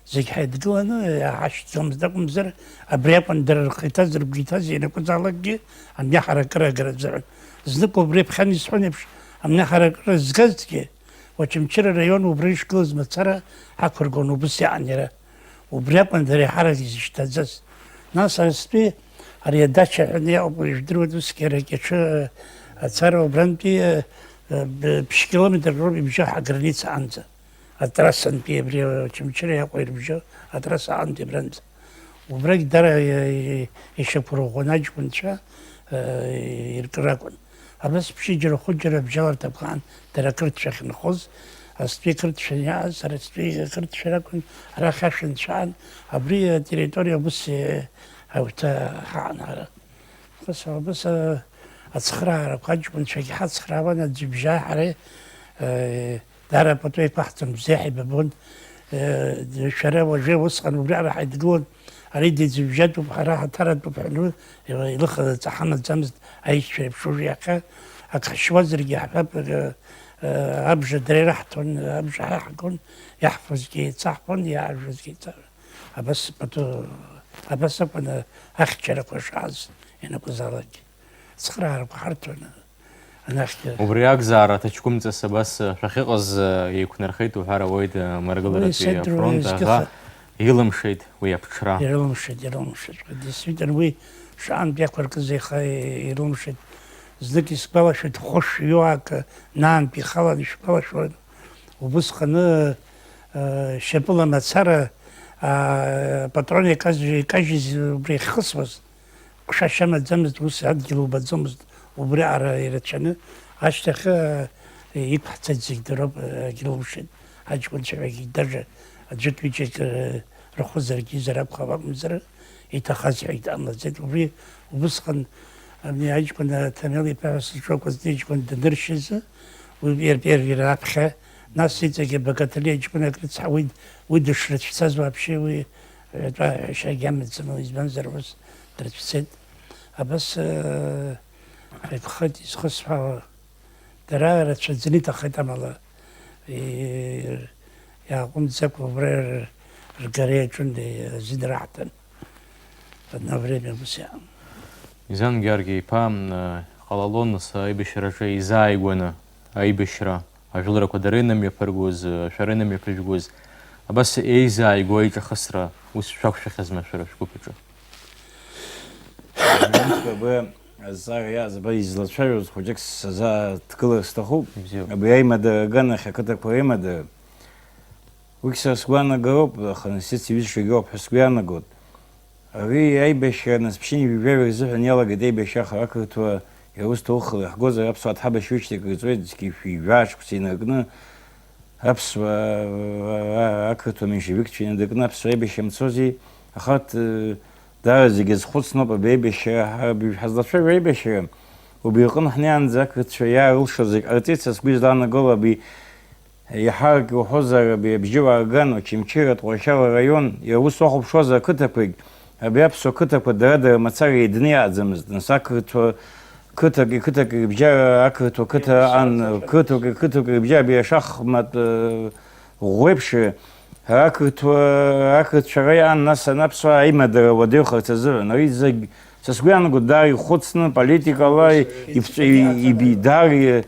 Зегь ҳаидгыланы иааҳашьҭӡомызт акәымзар, абри акәын дара рхы иҭаз, рыгәы иҭаз ианакәызаалакгьы амни аҳаракыра агара азыҳәан. Знык убри ԥхьан исҳәон еиԥш, амни аҳаракыра згазҭгьы, Очамчыра араион убра ишгылаз мацара ҳақәыргон, убыс иаан иара. Убри акәын дара еиҳарак изышьҭаӡаз. Нас арыстәи ари адача ҳәа иҟоуп, уажә жәдыруеит, усгьы аракьаҿы ацара убрантәи, э, э, б-, ԥшь километр роуп ибжьо ҳаграница аанӡа. Атрассантәи абри Очамчыра Аҟәа ирыбжьо атрасса аҟынтәи абранӡа. Убрагь дара, э, ишьақәырӷәӷәаны аҷкәынцәа, э, иркыр акәын. Абас ԥшьыџьара, хәыҷыра абжьаларҭақәа аан, дара ақырҭцәа ахьынхоз, астәи ақырҭцәа иааз, ара астәи ақырҭцәа ракәын, арахь ашәанцәа аан, абри атерриториа убыс, э, агәҭа ҳаан ҳара. Нас абас, э, ацхыраарақәа аҷкәынцәагьы ҳацхраауан, аӡҩыбжьааи ҳареи, э, даара пату еиқәаҳҵон, бзиа ҳаибабон. Э, шәара уажәы усҟан убриаҟара ҳаидгылон, ари диӡҩыбжьатәуп, ҳара ҳаҭаратәуп ҳәа, ну, илыхаӡац ҳамаӡамызт, аишьцәа реиԥш уажәы иахьа ак ҳшьуазаргьы ҳҳәап, э, э, абжа дара ираҳҭон, абжа ҳа иаҳгон, иаҳфозгьы еицаҳфон, иаажәуазгьы еица-, Абас пату, абас акәын ахьчарақәа шааз ианакәызаалакгьы. Ацхыраарақәа ҳарҭон анахьгьы. Убри акәзаара аҭаҷкәымҵас абас шәахьыҟаз еиқәнархеит уҳәар ауеит, Уи Маргыларатәи сеидру афронт аӷа изкыха. Илымшеит уи аԥҽра. Ирылымшеит, ирылымшеит. Действительно, уи шаантә иақәыркыз еиха ирылымшеит. Знык исгәалашәоит, хәышәҩык наантә ихалан ишәгәалашәоит. Убысҟаны, э, шьапыла мацара, а, патрон икажь-, икажьыз убри ахьхысуаз, ҟәшашьа амаӡамызт, ус адгьыл убаӡомызт, убри аҟара ирацәаны, ашьҭахь, э, иқәҳҵеит зегь дароуп, э, агьлымшеит, аҷкәынцәа ҳәагьы, даже Аӡәык-ҩыџьак, э, рхәы заргьы-зар акәхап акәымзар, иҭахаз ҳәа иҭамлаӡеит. Убри убысҟан, ани аҷкәын, э, Ҭамел-иԥа ҳәа сызҿу акәызҭи иҷкәын даныршьыз, уи пер-, первый раԥхьа, нас иҵегьы Бакаҭали аҷкәын акрыцҳа, уи, уи дышрыцәцаз вообще уи, э, ҳәатәы аҳәашьагьы амаӡам, избанзар ус дрыцәцеит. Абас, э, ҳаиқәхеит, изхысҳәаауа. Дара рацәаӡаны иҭахеит, амала, и-, иааҟәымҵӡакәа убра р-, ргара иаҿын, и-, азин раҳҭан. Одно время ус иаан. Изан Георги-иԥа, м, ҟалалон нас аибашьраҿы изааигәаны аибашьра, ажәыларақәа дара инымҩаԥыргоз, шәара инымҩаԥыжәгоз, абас еизааигәоу аиҿахысра ус шәақәшәахьазма шәара шәгәыԥ аҿы? Абри азҵаара иаазба излацәажәоз хәыҷык сазааҭгылар сҭахуп. Ибзиоуп. Абри аимадара аганахь ақыҭақәа реимадара. Уигь сара сгәы анагароуп, аха нас иҩызцәагьы роуп ҳәа сгәы иаанагоит. Ари аибашьра нас ԥшьынҩажәи жәаҩа рзыҳәан иалагеит аибашьра, аха ақырҭуа иара ус ҭоурыхла иаҳгозар, аԥсуаа дҳабашьуеижьҭеи акры иҵуеит, зқьи жәшәи жәаа шықәса инаркны аԥсуаа, ақырҭуа меншевикцәа инадыркны аԥсуаа аибашьра мцози, аха, э, даара зегьы азхәыцноуп абри аибашьра, ҳа-, ҳазлацәажәо аибашьра, убри аҟны ҳнеиаанӡа ақырҭцәа иаарылшо зегь ҟарҵеит, са сгәы излаанагало абри Иаҳарак иуҳәозар, абри абжьы уаарган, Очамчыра, Тҟәарчал араион, иара ус уахәаԥшуазар ақыҭақәагь, абри аԥсуа қыҭақәа дара-дара мацара еидны иааӡамызт, нас ақырҭуа қыҭак, иқыҭак рыбжьара ақырҭуа қыҭа ан, қыҭак, иқыҭак рыбжьара абри ашахмат, э, ӷәӷәеиԥш, ақырҭуа, ақырҭцәа ара иаан, нас анаԥсуаа аимадара уадаҩхарц азыҳәан, ари зегь, са сгәы иаанагоит, даара ихәыцны, политикала, иԥҵәа-, иби-, даара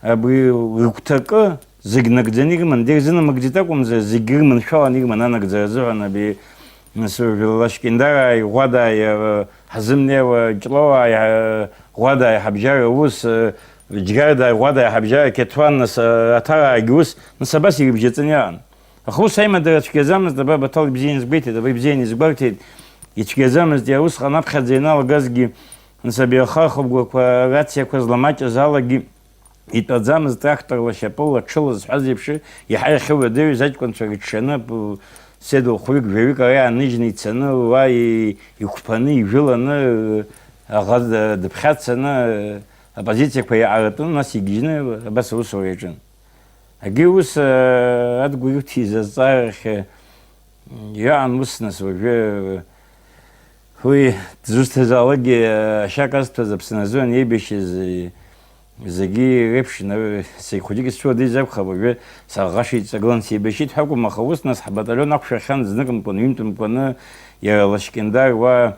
Абри рыгәҭакы зегь нагӡаны ирыман, дерзынамыгӡеит акәымзар, зегь рыманшәаланы ирыман анагӡара азыҳәан, абри, нас, Лашькьындарааи, Ӷәадааи, э, ҳзымнеиуа, Ҷлоуааи, э, Ӷәадааи ҳабжьара аус, э, Џьгьардааи, Ӷәадааи ҳабжьара, Қьеҭуан, нас, э, Аҭараагьы ус, нас, абас ирыбжьаҵаны иаан. Аха ус аимадара цәгьаӡамызт, аба Баҭал ибзиан изгәеиҭеит, аба ибзиан изгәарҭеит, ицәгьаӡамызт, иара усҟан аԥхьаӡа ианалагазгьы, нас, абри ахы ахыбгақәа, арациақәа зламаҷыз алагьы, Итәаӡамыз тракторла, шьапыла, ҽыла зҳәаз еиԥш, иаҳа иахьыуадаҩыз аҷкәынцәа рыҽшаны, седа хәҩык-жәаҩык ара иааныжьны ицаны, уа и-, иқәԥаны, ижәыланы, аӷа д-, дыԥхьацаны, апозициақәа иааратәаны, нас игьежьны абас аусура иаҿын. Агьи ус, а, Адгәа иуҭиз азҵаарахь, Иаан ус, нас, уажәы, уи дызусҭазаалакгьы, ашьа казҭәаз Аԥсны азы анеибашьыз, зегьы реиԥш, на-, сегь хәыҷык исцәуадаҩыз акәхап, уажәы саӷаша иҵагылан сеибашьит ҳәа акәым, аха ус, нас, ҳбаталион ақәшәахьан зныкымкәан, ҩынтәымкәаны, иара Лашькьындар уа,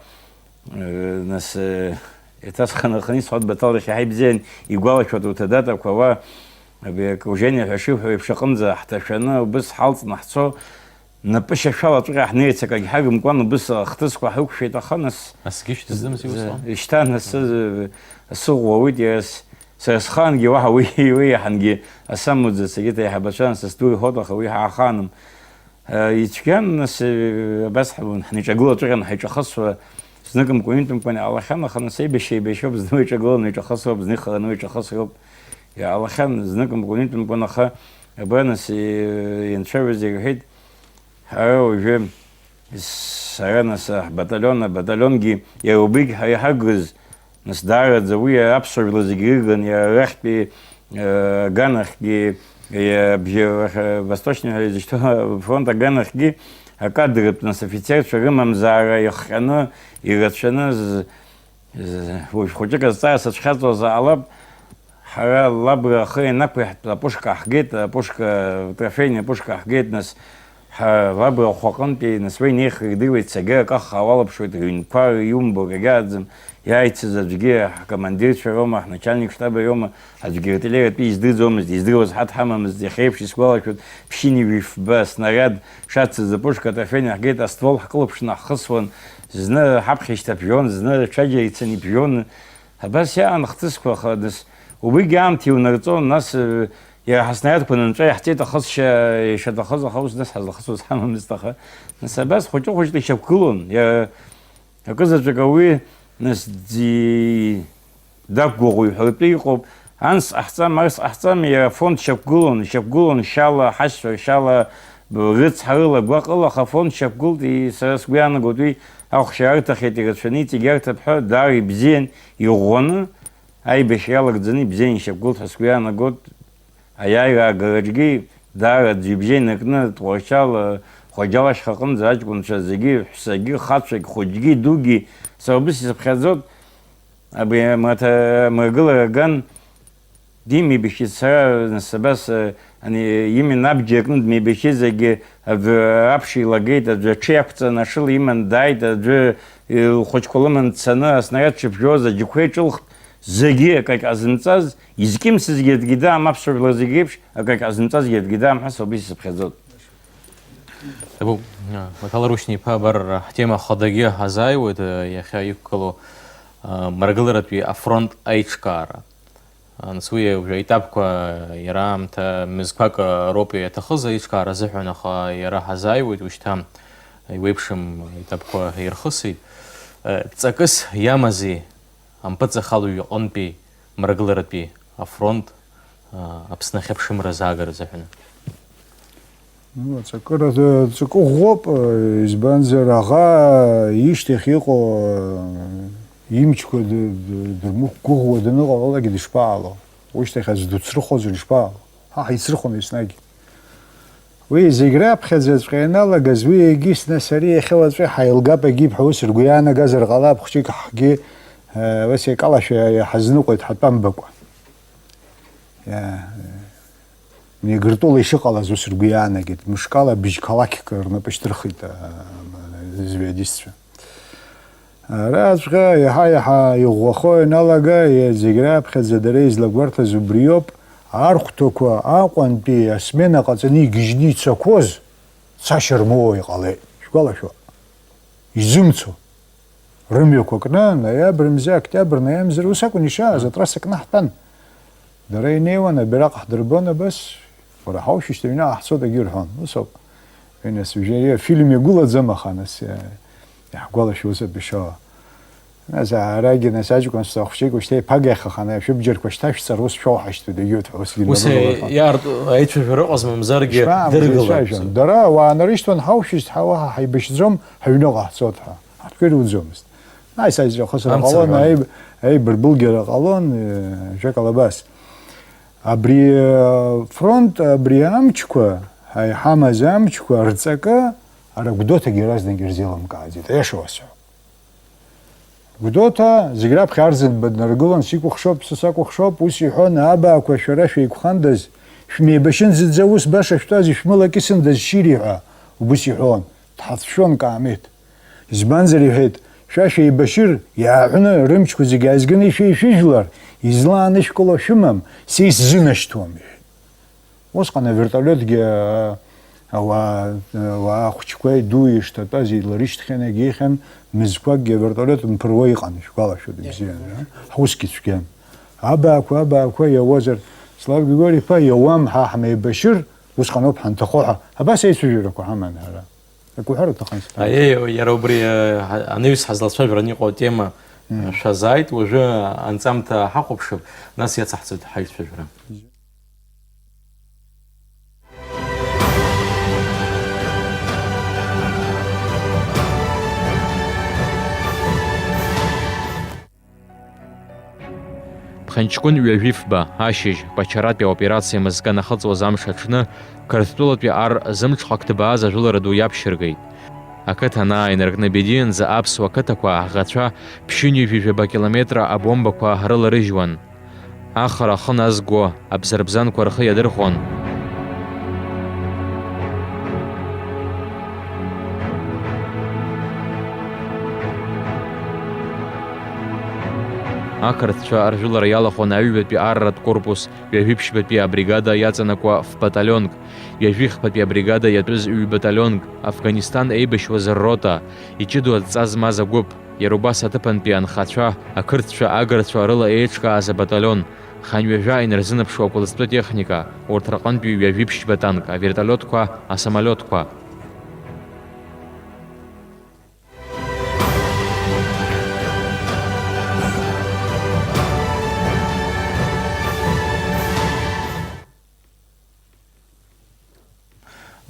Э, нас, э, еиҭа схынҳәны исҳәоит Баҭал иахьа ҳаибзиан игәалашәоит урҭ адатақәа, уа, абри акружение ҳәа шиҳәо еиԥш аҟынӡа ҳҭашәаны, убыс ҳалҵны ҳцо, напышьашәалаҵәҟьа ҳнеирц акагь ҳагымкәан, убыс ахҭысқәа ҳрықәшәеит, аха нас Асгьы шьҭыӡӡам, усҟан? Шьҭа нас, э, сыӷәӷәа ауит, иара с-, сара схаангьы уаҳа уи, уи иаҳангьы асамуӡац, егьырҭ аиҳабацәа нас сдәы ирҳәоит, аха уи ҳаахааным. Ицәгьан, нас, абас ҳаиҿагылаҵәҟьаны ҳаиҿахысуа, зныкымкәа-ҩынтәымкәа иҟалахьан, аха нас еибашьра-еибашьроуп, зны уеиҿагыланы уеиҿахысроуп, зны ихараны уеиҿахысроуп, иҟалахьан зныкымкәа-ҩынтәымкәа, аха абра, нас, ианцәажәоз ирҳәеит, ҳара уажәы, сара, нас, ҳбаталион, абаталионгьы иара убригь ҳара иҳаргоз, Нас даараӡа уи аԥсуа жәлар зегьы ирган, иара арахьтәи, э, аганахьгьы, э, абжьы-, э, Восточный ҳәа изышьҭоу афронт аганахьгьы акадртә, нас, афицерцәа рымамзаара иахҟьаны, ирацәаны, з-, з-, уажә хәыҷык азҵаара сацәхьаҵуазаалап, ҳара Лабра ахы ианақәиҳтәыз апушка ҳгеит, апушка, трофейный апушка ҳгеит, нас, Ҳа, Лабра ахәаҟынтәи, нас, уа инеихар идыруеит, саргьы акаха уалаԥшуеит, рыҩнқәа иумбо акагьы ааӡам, иааицыз аӡәгьы ҳкомандирцәа роума, ҳначальник штаба иоума, аӡәгьы артиллериатәы издырӡомызт, издыруаз ҳа дҳамамызт, иахьа еиԥш исгәалашәоит, ԥшьынҩажәи фба снаряд шацыз апушка атрофейный ҳгеит, аствол ҳкылԥшны ҳхысуан, зны ҳаԥхьа ишьҭаԥжәон, зны рҽаџьара ицаны иԥжәон, Абас иаан хҭысқәа, аха, нас, убригьы аамҭа иунарҵон, нас, э, иара ҳаснарядқәа нынҵәа иаҳҵеит ахысшьа ишаҭахыз, аха ус, нас, ҳазлахысуаз ҳамамызт, аха, нас, абас хәыҷы-хәыҷла ишьақәгылон, иара акызаҵәык ауи, нас, ди-, дақәгәыӷуа иҳәартәы иҟоуп, анс ҟаҳҵам, арс ҟаҳҵам, иара афронт шьақәгылон, ишьақәгылон шьала, ҳашьцәа шьала, рыцҳарыла, гәаҟыла, аха афронт шьақәгылт, и-, сара сгәы иаанагоит, уи ахәшьара арҭахьеит, ирацәаны иҵегь иарҭап ҳәа, даара ибзиан, иӷәӷәаны, аибашьра иалагӡаны ибзиан ишьақәгылт ҳәа сгәы иаанагоит. Аиааира аагараҿгьы даара аӡә ибжьы инаркны, Тҟәарчал, Хәаџьал ашьха аҟынӡа аҷкәынцәа зегьы, ҳәсагьы, хацәагь, хәыҷгьы, дугьы, сара убас исыԥхьаӡоит, абри амраҭа-, амрагылара аган, димеибашьит сара, нас абас, ани, имҩан абџьар кны дмеибашьызаргьы, аӡәы аԥш илагеит, аӡәы аҽы иақәҵаны ашыла иман дааит, аӡәы, э, лхәыҷқәа лыман дцаны аснаряд шыԥжәоз аџьықәреи ҿылхт, зегьы акагь ҟазымҵаз, изкьымсызгьы аӡәгьы даам, аԥсуа жәлар зегь реиԥш, акагь ҟазымҵазгьы аӡәгьы даам ҳәа са убас исыԥхьаӡоит. Абу, Маҭала Рушьни-иԥа, абар, ҳтема хадагьы ҳазааиуеит, иахьа иқәгылоу, а, мрагыларатәи афронт аиҿкаара. Анс уи уажәы аетапқәа иара аамҭа мызқәак роуп иаҭахыз аиҿкаара азыҳәан, аха иара ҳазааиуеит, ушьҭа иуеиԥшым аетапқәа ирхысит. Ҵакыс иамази ампыҵахалаҩ иҟынтәи мрагыларатәи афронт, Аԥсны ахьыԥшымра азаагара азыҳәан? Ну, аҵакыра ҵакы ӷәӷәоуп, избанзар, аӷа ишьҭахь иҟоу имчқәа д-, д-, дырмықәгәыӷуа даныҟалалак дышԥаҟало? Ушьҭахь аӡә дуцрыхозар ишԥаҟало? Ҳа ҳаицрыхон еснагь. Уи зегь раԥхьаӡаҵәҟьа ианалагаз, уи егьыс нас ари иахьа уаҵәы ҳаилгап, егьип ҳәа ус ргәы иаанагазар ҟалап, хәҷык ҳгьы, э, ус икалашәа иҳазныҟәеит ҳатәамбакәа. Иа-, Мигыртәыла ишыҟалаз ус ргәы иаанагеит, мышкала быжь қалақьк рнапы шьҭырхит, а, звиадистцәа. Араҵәҟьа иаҳа-иаҳа иӷәӷәахо ианалага, зегь раԥхьаӡа дара излагәарҭаз убриоуп, архәҭақәа Аҟәантәи асмена ҟаҵаны игьежьны ицақәоз цашьа рмоуа иҟалеит. Шәгәалашәо? Изымцо. Рымҩақәа кны, ноиабр мза, октиабр, ноиамзар, ус акәын ишааз, атрасса кны ҳтәан. Дара инеиуан, абираҟ ҳдырбон абас, уара ҳаушьышьҭ аҩны ааҳцоит, егьи рҳәон. Ус ауп. Уи нас, уажәы ари афильм иагәылаӡам, аха нас, иа-, иаҳгәалашәозар бишо. Нас аарагьы, нас аҷкәынцәа ахәҷык, ушьҭа иԥагьахаханы, шәыбџьарқәа шьҭашәҵар, ус шәоуҳашьҭуеит, егьи урҭ ҳәа усгьы Ус нбанала иа-, ыҟан. Иаарту аицәажәара ыҟазма, мамзаргьы Ишԥа-, дыргылан. Ишәашәон. Дара ауаа нарышьҭуан, ҳаушьышьҭ, ҳа уаҳа ҳаибашьӡом, ҳаҩныҟа ҳцоит ҳәа. Ҳтәқәа ирылӡомызт. Аисаизра ахысра Амца ҟалон, рҳәон. Аиб-, аибырбылгьара ҟалон, э, жәакала абас. Абри, э, фронт, абри амчқәа, ҳа иҳамаз амчқәа рҵакы ара Гәдоуҭагьы иаразнак ирзеилымкааӡеит, аиаша уасҳәап. Гәдоуҭа зегь раԥхьа арзанба днаргылан, сикәыхшоуп, са сакәыхшоуп, ус иҳәон, абаақәа шәара шәеиқәхандаз, шәмеибашьын зынӡа ус баша шәтәаз, ишәмылакьысындаз шьыри ҳәа, убыс иҳәон, дҳацәшәон Каамеҭ. Избанзар, иҳәеит, шәа шәеибашьыр, иааҳәны, рымчқәа зегьы ааизганы ишәеишәыжәлар, излаанышәкыло шәымам, са исзынашьҭуам, иҳәеит. Усҟан авертолиотгьы, а, ауаа, ауаа хәыҷқәеи дуи шҭатәаз еиларышьҭхьан, егьихьан, мызқәакгьы авертолиот мԥыруа иҟан, ишәгәалашәоит, ибзианы, а? Ҳусгьы цәгьан. Абаақәа, абаақәа иауазар, Слав Григори-иԥа, иауам, ҳа ҳмеибашьыр, усҟан ауп ҳанҭахо ҳәа. Абас аицәажәарақәа ҳаман ҳара. Акы уҳәар уҭахын, Сҭамыр. Аиеи, иара убри, э, ҳа-, анаҩс ҳазлацәажәараны иҟоу атема, Мм. э, шәазааит, уажәы анҵамҭа ҳахәаԥшып, нас иацаҳҵоит ҳаицәажәара. Ԥхынҷкәын ҩажәифба, ашьыжь, Кәачаратәи аоперациа мызкы анахыҵуаз амш аҽны, Қырҭтәылатәи ар зымҽхак ҭбааз ажәылара ду иаԥшьыргеит. Ақыҭа анааинаркны Бедианӡа аԥсуа қыҭақәа аӷацәа ԥшьынҩажәи жәаба километра абомбақәа рыларыжьуан. Ахра ахы назго абзарбзанқәа рхы иадырхәон. Ақырҭцәа ржәылара иалахәын аҩбатәи арратә корпус, ҩажәи ԥшьбатәи абригада иаҵанакуа фбаталионк, ҩажәи хԥатәи абригада иатәыз ҩбаталионк, Афганистан еибашьуаз ррота, иҷыдоу адҵа змаз агәыԥ, иара убас аҭыԥантәи анхацәа, ақырҭцәа, агырцәа рыла еиҿкааз абаталион, хынҩажәа инарзынаԥшуа акәылӡтәы техника, урҭ рҟынтәи ҩажәи ԥшьба танк, авертолиотқәа, асамолиотқәа.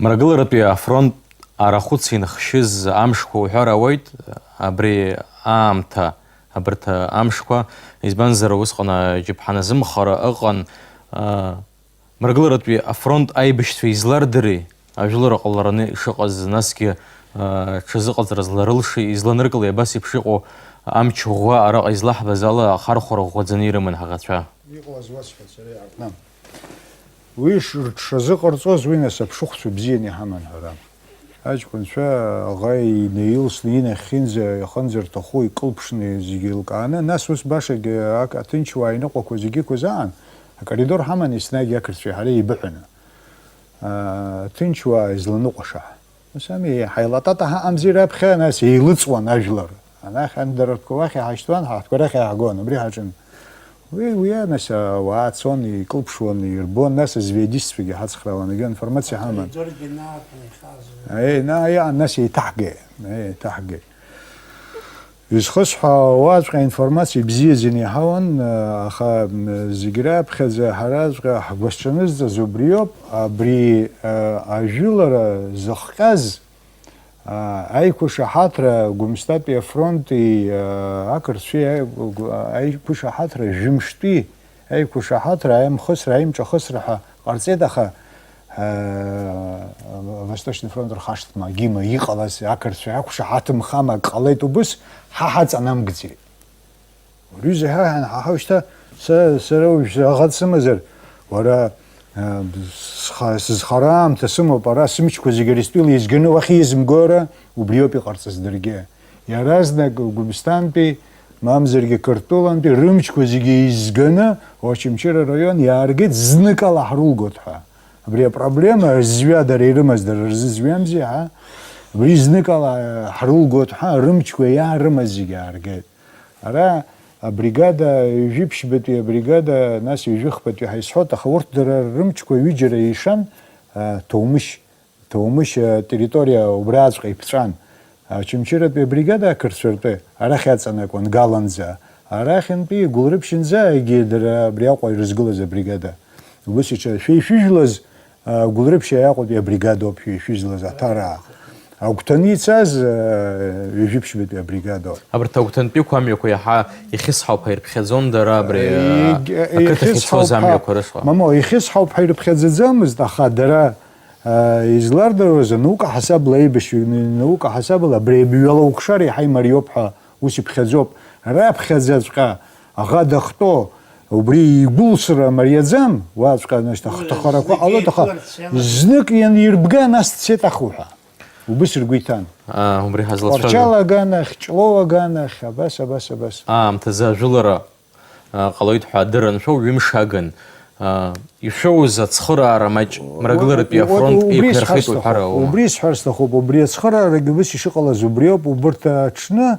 Мрагыларатәи афронт арахәыц инхшьыз амшқәа уҳәар ауеит, абри аамҭа, абарҭ амшқәа, избанзар, усҟан аџьаԥҳа назымхара ыҟан, а, Мрагыларатәи афронт аибашьцәа излардыри, ажәлар аҟалараны ишыҟаз, насгьы, а, ҽазыҟаҵара зларылшеи, изланыркылеи, абас еиԥш иҟоу амч ӷәӷәа араҟа излаҳбаз ала ахархәара ӷәӷәаӡаны ирыман ҳаӷацәа? Иҟалаз уасҳәап сара иаартны. Уи ш-, рҽшазыҟарҵоз, уи нас аԥшыхәцәа бзианы иҳаман ҳәара. Аҷкәынцәа аӷа инаилсны инахьхьинӡа, иахынӡарҭаху икылԥшны зегьы еилкааны, нас ус башагьы ак-, аҭынчуаа иныҟәақәа зегьы ықәыз аан, акоридор ҳаман еснагь ақырҭцәеи ҳареи еибыҳәаны. Аа, ҭынчуаа изланыҟәаша. Ус ами, ҳаилатата ҳаҟамзи раԥхьа, нас еилыҵуан ажәлар. Анахь андарратәқәа уахь иҳашьҭуан, ҳаҳҭқәа рахь иааҳгон, убри ҳаҿын. Уи, уи, а, нас, ауаа цон, икылԥшуан, ирбон, нас азведистцәагьы ҳацхраауан, егьи информациа ҳаман. Коридоргьы наақәны ихазар. Еи, на, иа, нас еиҭаҳгеит, еи, еиҭаҳгеит. Изхысҳәаауаҵәҟьа аинформациа ибзиаӡаны иҳауан, аха, м, зегь раԥхьаӡа ҳараҵәҟьа ҳгәазҽанызҵаз убриоуп, абри, а, ажәылара зыхҟьаз, а, аиқәышаҳаҭра Гәымсҭатәи афронти, а, ақырҭцәеи аи-, гу-, аиқәышаҳаҭра, жәымштәи аиқәышаҳаҭра, аимхысра, аимҿахысра ҳәа ҟарҵеит, аха, а, Восточный фронт рхашҭма, ГИМа иҟалаз ақырҭцәа иақәшаҳаҭымхама, ак ҟалеит убыс, ҳа ҳаҵанамгӡеит. Рҩыза ҳәа ҳан-, ҳа ҳауи шьҭа, са, сара уажә аӷа дсымазар, уара, а, сха-, сызхара аамҭа сымоуп, ара сымчқәа зегьы Аристәыла изганы уахь изымгои ара, убриоуп иҟарҵаз даргьы. Иаразнак Гәымсҭантәи, мамзаргьы Қырҭтәылантәи рымчқәа зегьы изганы Очамчыра араион иааргеит, зныкала ҳрылгоит ҳәа. Абри апроблема зҩа дара ирымаз, дара рзы зҩамзи, ҳа? Абри зныкала ҳрылгоит ҳәа, рымчқәа иаарымаз зегьы ааргеит. Ара абригада, ҩажәиԥшьбатәи абригада, нас ҩажәихԥатәи ҳәа исҳәоит, аха урҭ дара рымчқәа ҩыџьара ишан, а, Ҭоумышь, Ҭоумышь атерриториа убраҵәҟьа иԥҵәан. Очамчыратәи абригада ақырҭцәа ртәы арахь иаҵанакуан, Галанӡа. Арахьынтәи Гәылрыԥшьынӡа, егьи дара абри Аҟәа ирызгылаз абригада. Убыс иҽа-, шәеишәыжәлаз, а, Гәылрыԥшь Аҟәатәи абригадоуп, шәеишәыжәлаз Аҭараа. Агәҭаны ицаз, а, ҩажәиԥшьбатәи абригадоуп. Абарҭ агәҭантәиқәа амҩақәа иаҳа ихьысҳауп ҳәа ирԥхьаӡон дара абри, а, Егь-, ақыҭахь ицоз ихьысҳауп ҳәа, амҩақәа рышҟа. Мамоу, ихьысҳауп ҳәа ирыԥхьаӡаӡамызт, аха дара, а, излардыруаз, анаука ҳасабла аибашьҩы, наука ҳасабла абри абҩалаукшара иаҳа имариоуп ҳәа ус иԥхьаӡоуп. Раԥхьаӡаҵәҟьа аӷа дахьтәоу, убри игәылсра мариаӡам, уаҵәҟьа, значит, ахҭахарақәа ҟалоит, аха знык ианирбга, нас дцеит ахуҳәа. Убыс ргәы иҭан. Аа, убри ҳазлацәажәо. Тҟәарчал аганахь, Ҷлоу аганахь, абас, абас, абас. Аамҭазы ажәылара, аа, ҟалоит ҳәа адырра аншәо, ҩымш агын. Аа, ишәоуз ацхыраара маҷ, Мрагыларатәи уа-, уа-, афронт убри еиқәирхеит сҳәар уҳәар сҭахуп, аума? Убри сҳәар сҭахуп, убри ацхыраарагьы убыс ишыҟалаз убриоуп, убырҭ аҽны,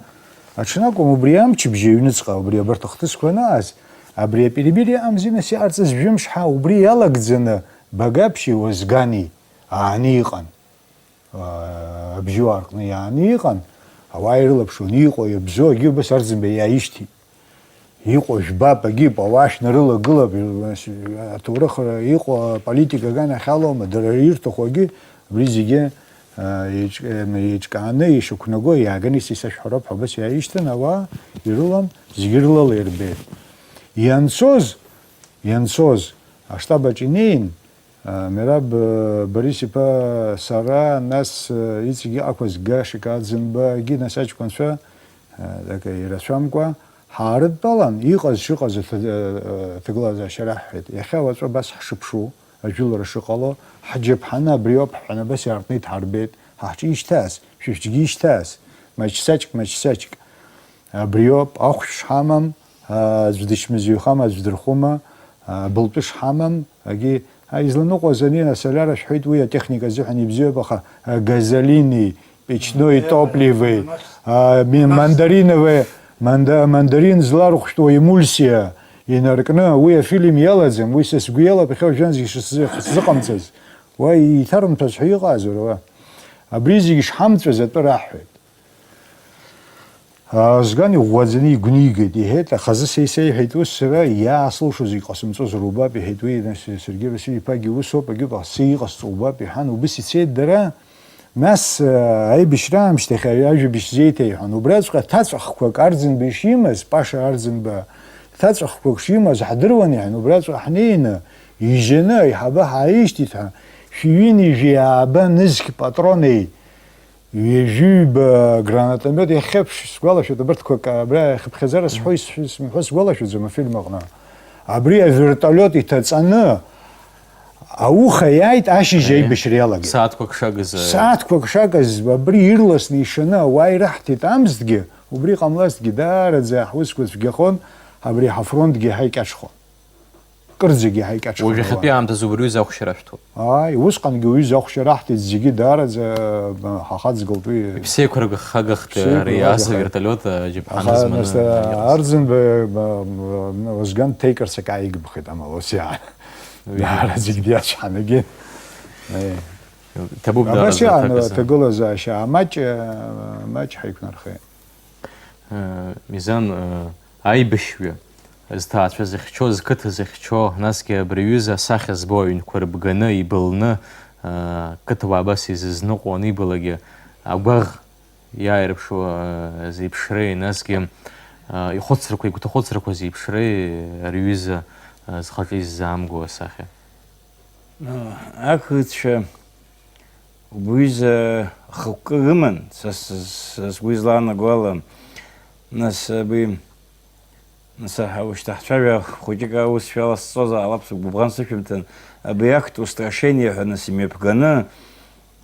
аҽны акәым, убри амчыбжьы аҩныҵҟа, убри абарҭ ахҭысқәа анааз, абри аперебириа амзи нас иҟарҵаз, жәымш ҳа убри иалагӡаны Багаԥшьи Уазгани ааны иҟан. Аа, абжьуаа рҟны иааны иҟан, ауаа ирылаԥшуан, иҟоу иабзоу, егьи убас Арӡынба иааишьҭит. Иҟоу жәбап, егьи ауаа шәнарылагылап, аҭоурых иҟоу аполитика аганахь алоума, дара ирҭаху егьи, абри зегьы, аа, еиҿ-, еиҿкааны, ишықәнаго иааганы исасашәҳәароуп ҳәа убас иааишьҭын, ауаа ирылан, зегьы рылала ирбеит. Ианцоз, ианцоз, аштаб аҿы инеин, Мераб Борис-иԥа, сара, нас иҵегь иҟақәаз Гашик Аӡынбагьы, нас аҷкәынцәа, ак ирацәамкәа, ҳаарыдтәалан, иҟаз шыҟаз аҭ-, аҭагылазаашьа раҳҳәеит. Иахьа уаҵәы абас ҳшыԥшу, ажәылара шыҟало, ҳџьаԥҳаны абриоуп ҳҳәаны абас иаартны идҳарбеит, ҳа ҳҿы ишьҭаас, шәыжәгьы ишьҭаас, маҷсаҷк, маҷсаҷк. Абриоуп, ахәшә шҳамам, аӡә дычмазаҩхама, аӡә дырхума, абылтәы шҳамам, агьи, а, изланыҟәаз ани асоляр ашәҳәеит, уи атехника азыҳәан ибзиоуп, аха, а, газолини, печной топливи, а, ми-, мандариновые, манда-, мандарин зларыхәшәтәу эмульсиа инаркны, уи афильм иалаӡам, уи са сгәы иалоуп, иахьа уажәраанӡагьы шысзы-, шысзыҟамҵаз. Уа иҭарымҭәац ҳәа иҟазар, уа? Абри зегьы шҳамҵәаз атәы раҳҳәеит. Озган иӷәӷәаӡаны игәнигеит, иҳәеит, аха зысеисеиҳәеит, ус сара иааслушо зегь ҟасымҵозар убап, иҳәеит уи, нас Сергеи Василь-иԥагьы ус ауп, агьуп, асы иҟасҵо убап, иҳәан, убыс ицеит дара. Нас, э, аибашьра аамышьҭахь аҩ-, ажәабжь зеиҭеиҳәон. Убраҵәҟьа ҭаҵәахқәак Арӡынба ишимаз, Паша Арӡынба ҭаҵәахқәак шимаз ҳдыруан, иҳәан, убраҵәҟьа ҳнеины, ижьаны, аиҳабы ҳааишьҭит ҳәа, шәи ҩынҩажәи ааба нызқь патронеи, ҩажәи ҩба гранатомет, иахьа ԥш-, сгәалашәоит, абарҭқәак, абра иахьыԥхьаӡара сҳәо, исҳәо, исымҳәо сгәалашәаӡом афильм аҟны. Абри авертолиот иҭаҵаны, ауха иааит, ашьыжь Аиеи. Аибашьра иалагеит. Сааҭқәак шагыз, аиеи. Сааҭқәак шагыз, абри ирласны ишаны ауаа ираҳҭеит амзҭгьы, убри ҟамлазҭгьы, даараӡа ҳусқәа цәгьахон, абри ҳафронтгьы ҳаикьаҿхон. Кырӡагьы ҳаикьаҿхон. Уажә иахьатәи ауаа. Аамҭазы убри аҩыза ахәшьара шәҭоуп. Ааи, усҟангьы уҩыза ахәшьара ҳҭеит зегьы даараӡа, м, ҳахаҵгылт уи. Иԥсеиқәыргахагахт ари аса Иԥсеиқәыргахагахт. Вертолиот, э, џьаԥҳан Аха, зманы нас, иҟаз. Арӡынба, м, м, Озган дҭеикырц акы ааигымхеит амала, ус иаан. Уи Даара зегь диацәҳанагеит. Э. Ҭабуп. Абас даараӡа иаан аҭак азы. Аҭагылазаашьа маҷ, э, маҷ ҳаиқәнархеит. Э, Мизан, э, аибашьҩы, зҭаацәа зыхьчо, зқыҭа зыхьчо, насгьы абри аҩыза асахьа збо аҩнқәа рыбганы, ибылны, э, қыҭауаа абас изызныҟәо анибалакгьы, агәаӷ иааирԥшуа, э, зеиԥшреи, насгьы, э, ихәыцрақәа, игәҭахәыцрақәа зеиԥшреи ари аҩыза, э, зхаҿы иззаамго асахьа. Ақырҭцәа убри аҩыза хықәкы рыман, са с-, с-, сгәы излаанаго ала, нас абри, нас аҳ-, ушьҭа ҳцәажәа хәыҷык аусшәала сҵозаалап, сгәыбӷан сышәымҭан, абри актә устрашение ҳәа нас имҩаԥганы,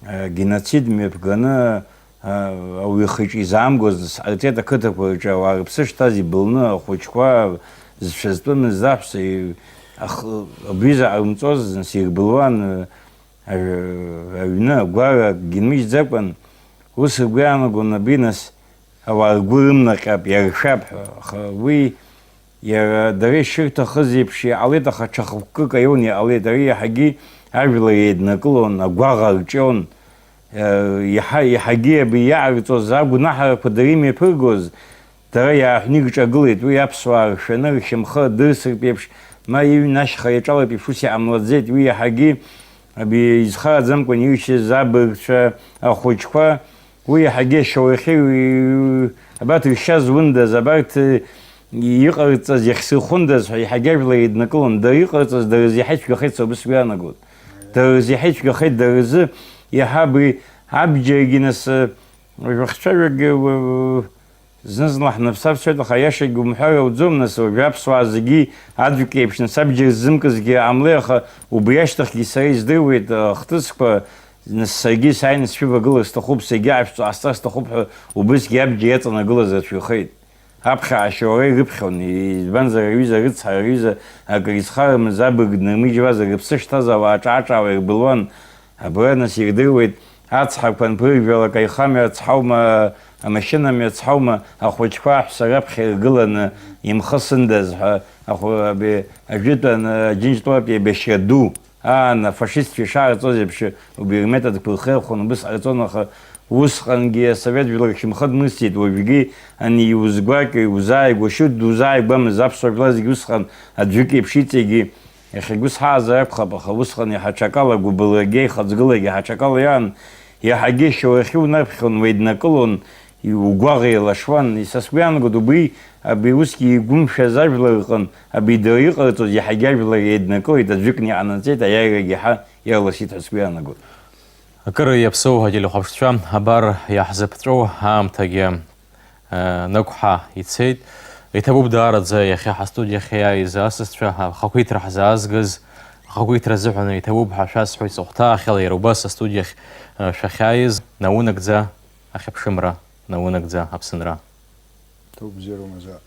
э, геноцид мҩаԥганы, э, ауаҩы ихы-иҿы изаамгоз, нас ҟаиҵеит ақыҭақәа рҿы ауаа рыԥсы шҭаз ибылны, ахәыҷқәа, зцәа зтәымыз аҳәса, и-, ах-, абри изы ҟарымҵоз, нас ирбылуан, э, аҩ-, аҩны, агәара, акгьы нмыжьӡакәан, ус ргәы иаанагон абри, нас, ауаа ргәы рымнаҟьап, иаршәап ҳәа, аха уи Иара дара ишырҭахыз еиԥш иҟалеит, аха ҽа хықәкык аиуны иҟалеит. Ари иаҳагьы ажәлар еиднакылон, агәаӷ арҿион. Э, иаҳа-, иаҳагьы абри иаҟарҵоз агәнаҳарақәа дара имҩаԥыргоз, дара иааҳәны ирҿагылеит. Уи аԥсуаа ршәаны, ршьамхы адырсыртә еиԥш, ма иҩны ашьха иаҿалартә еиԥш ус иҟамлаӡеит. Уи иаҳагьы абри изхараӡамкәан иршьыз абыргцәа, ахәыҷқәа, Уи иаҳагьы ашьоурахьы, уи, абарҭ ршьа зундаз, абарҭ, э, иҟарҵаз иахьсырхәындаз ҳәа иаҳагьы ажәлар еиднакылон. Дара иҟарҵаз дара рзы иаҳа ицәгьахеит, са убыс сгәы иаанагоит. Дара рзы иаҳа ицәгьахеит, дара рзы иаҳа абри абџьаргьы нас, э, уажә уахцәажәогьы, э, зны-зынла ҳнапсарцәоит, аха аиашагьы умҳәар ауӡом, нас уажәы аԥсуаа зегьы аӡәк еиԥш, нас абџьар ззымкызгьы ҟамлеи, аха убри ашьҭахьгьы сара издыруеит, э, ахҭысқәа, Нас саргьы сааины сшәывагылар сҭахуп, саргьы ашәҵо ҟасҵар сҭахуп ҳәа убысгьы абџьар иаҵанакылаз рацәаҩхеит. Аԥхьа ашьоура ирыԥхьон, избанзар аҩыза рыцҳара, аҩыза акыр изхарымыз абырг днырмыжьуазар, рыԥсы шҭаз ауаа ҿаа-ҿаауа ирбылуан. Абра нас ирдыруеит, ацҳақәа анԥыржәалак, аихамҩа ацҳаума, амашьынамҩа ацҳаума, ахәыҷқәа аҳәса раԥхьа иргыланы имхысындаз ҳәа, ахә-, абри ажәытәан, Аџьынџьтәылатә еибашьра ду. Аан, афашистцәа ишаарҵоз еиԥш, убри рметодқәа ирхеирхәон, убыс ҟарҵон, аха усҟангьы асовет жәлар ршьамхы дмырсит, уажәгьы ани иузгәакьоу, иузааигәоу, шьоук дузааигәамызт, аԥсуа жәлар зегьы усҟан аӡәык еиԥш иҵегьы, иахьагьы ус ҳаазар акәхап, аха усҟан иаҳа аҽакала гәыбылрагьы, ихаҵгылагьы иаҳа аҽакала иаан, иаҳагьы ашьоурахьы унарԥхьон, уеиднакылон, Угәаӷ еилашуан, са сгәы иаанагоит, убри, абри усгьы игәымшәаз ажәлар рҟын, абри дара иҟарҵоз иаҳагьы ажәлар еиднакылеит, аӡәыкны иҟанаҵеит, аиааирагьы иаҳа иарласит ҳәа сгәы иаанагоит. Акыр иаԥсоу ателехәаԥшцәа, абар иаҳзыԥҵәоу аамҭагьы, э, нықәҳа ицеит. Иҭабуп даараӡа иахьа ҳастудиахь иааиз асасцәа, ахақәиҭра ҳзаазгаз, ахақәиҭра азыҳәан иҭабуп ҳәа шәасҳәоит, сыхәҭаахьала иара убас астудиахь, э, шәахьааиз, наунагӡа. Ахьыԥшымра наунагӡа Аԥсынра. Ҭоуп бзиароума, Заа.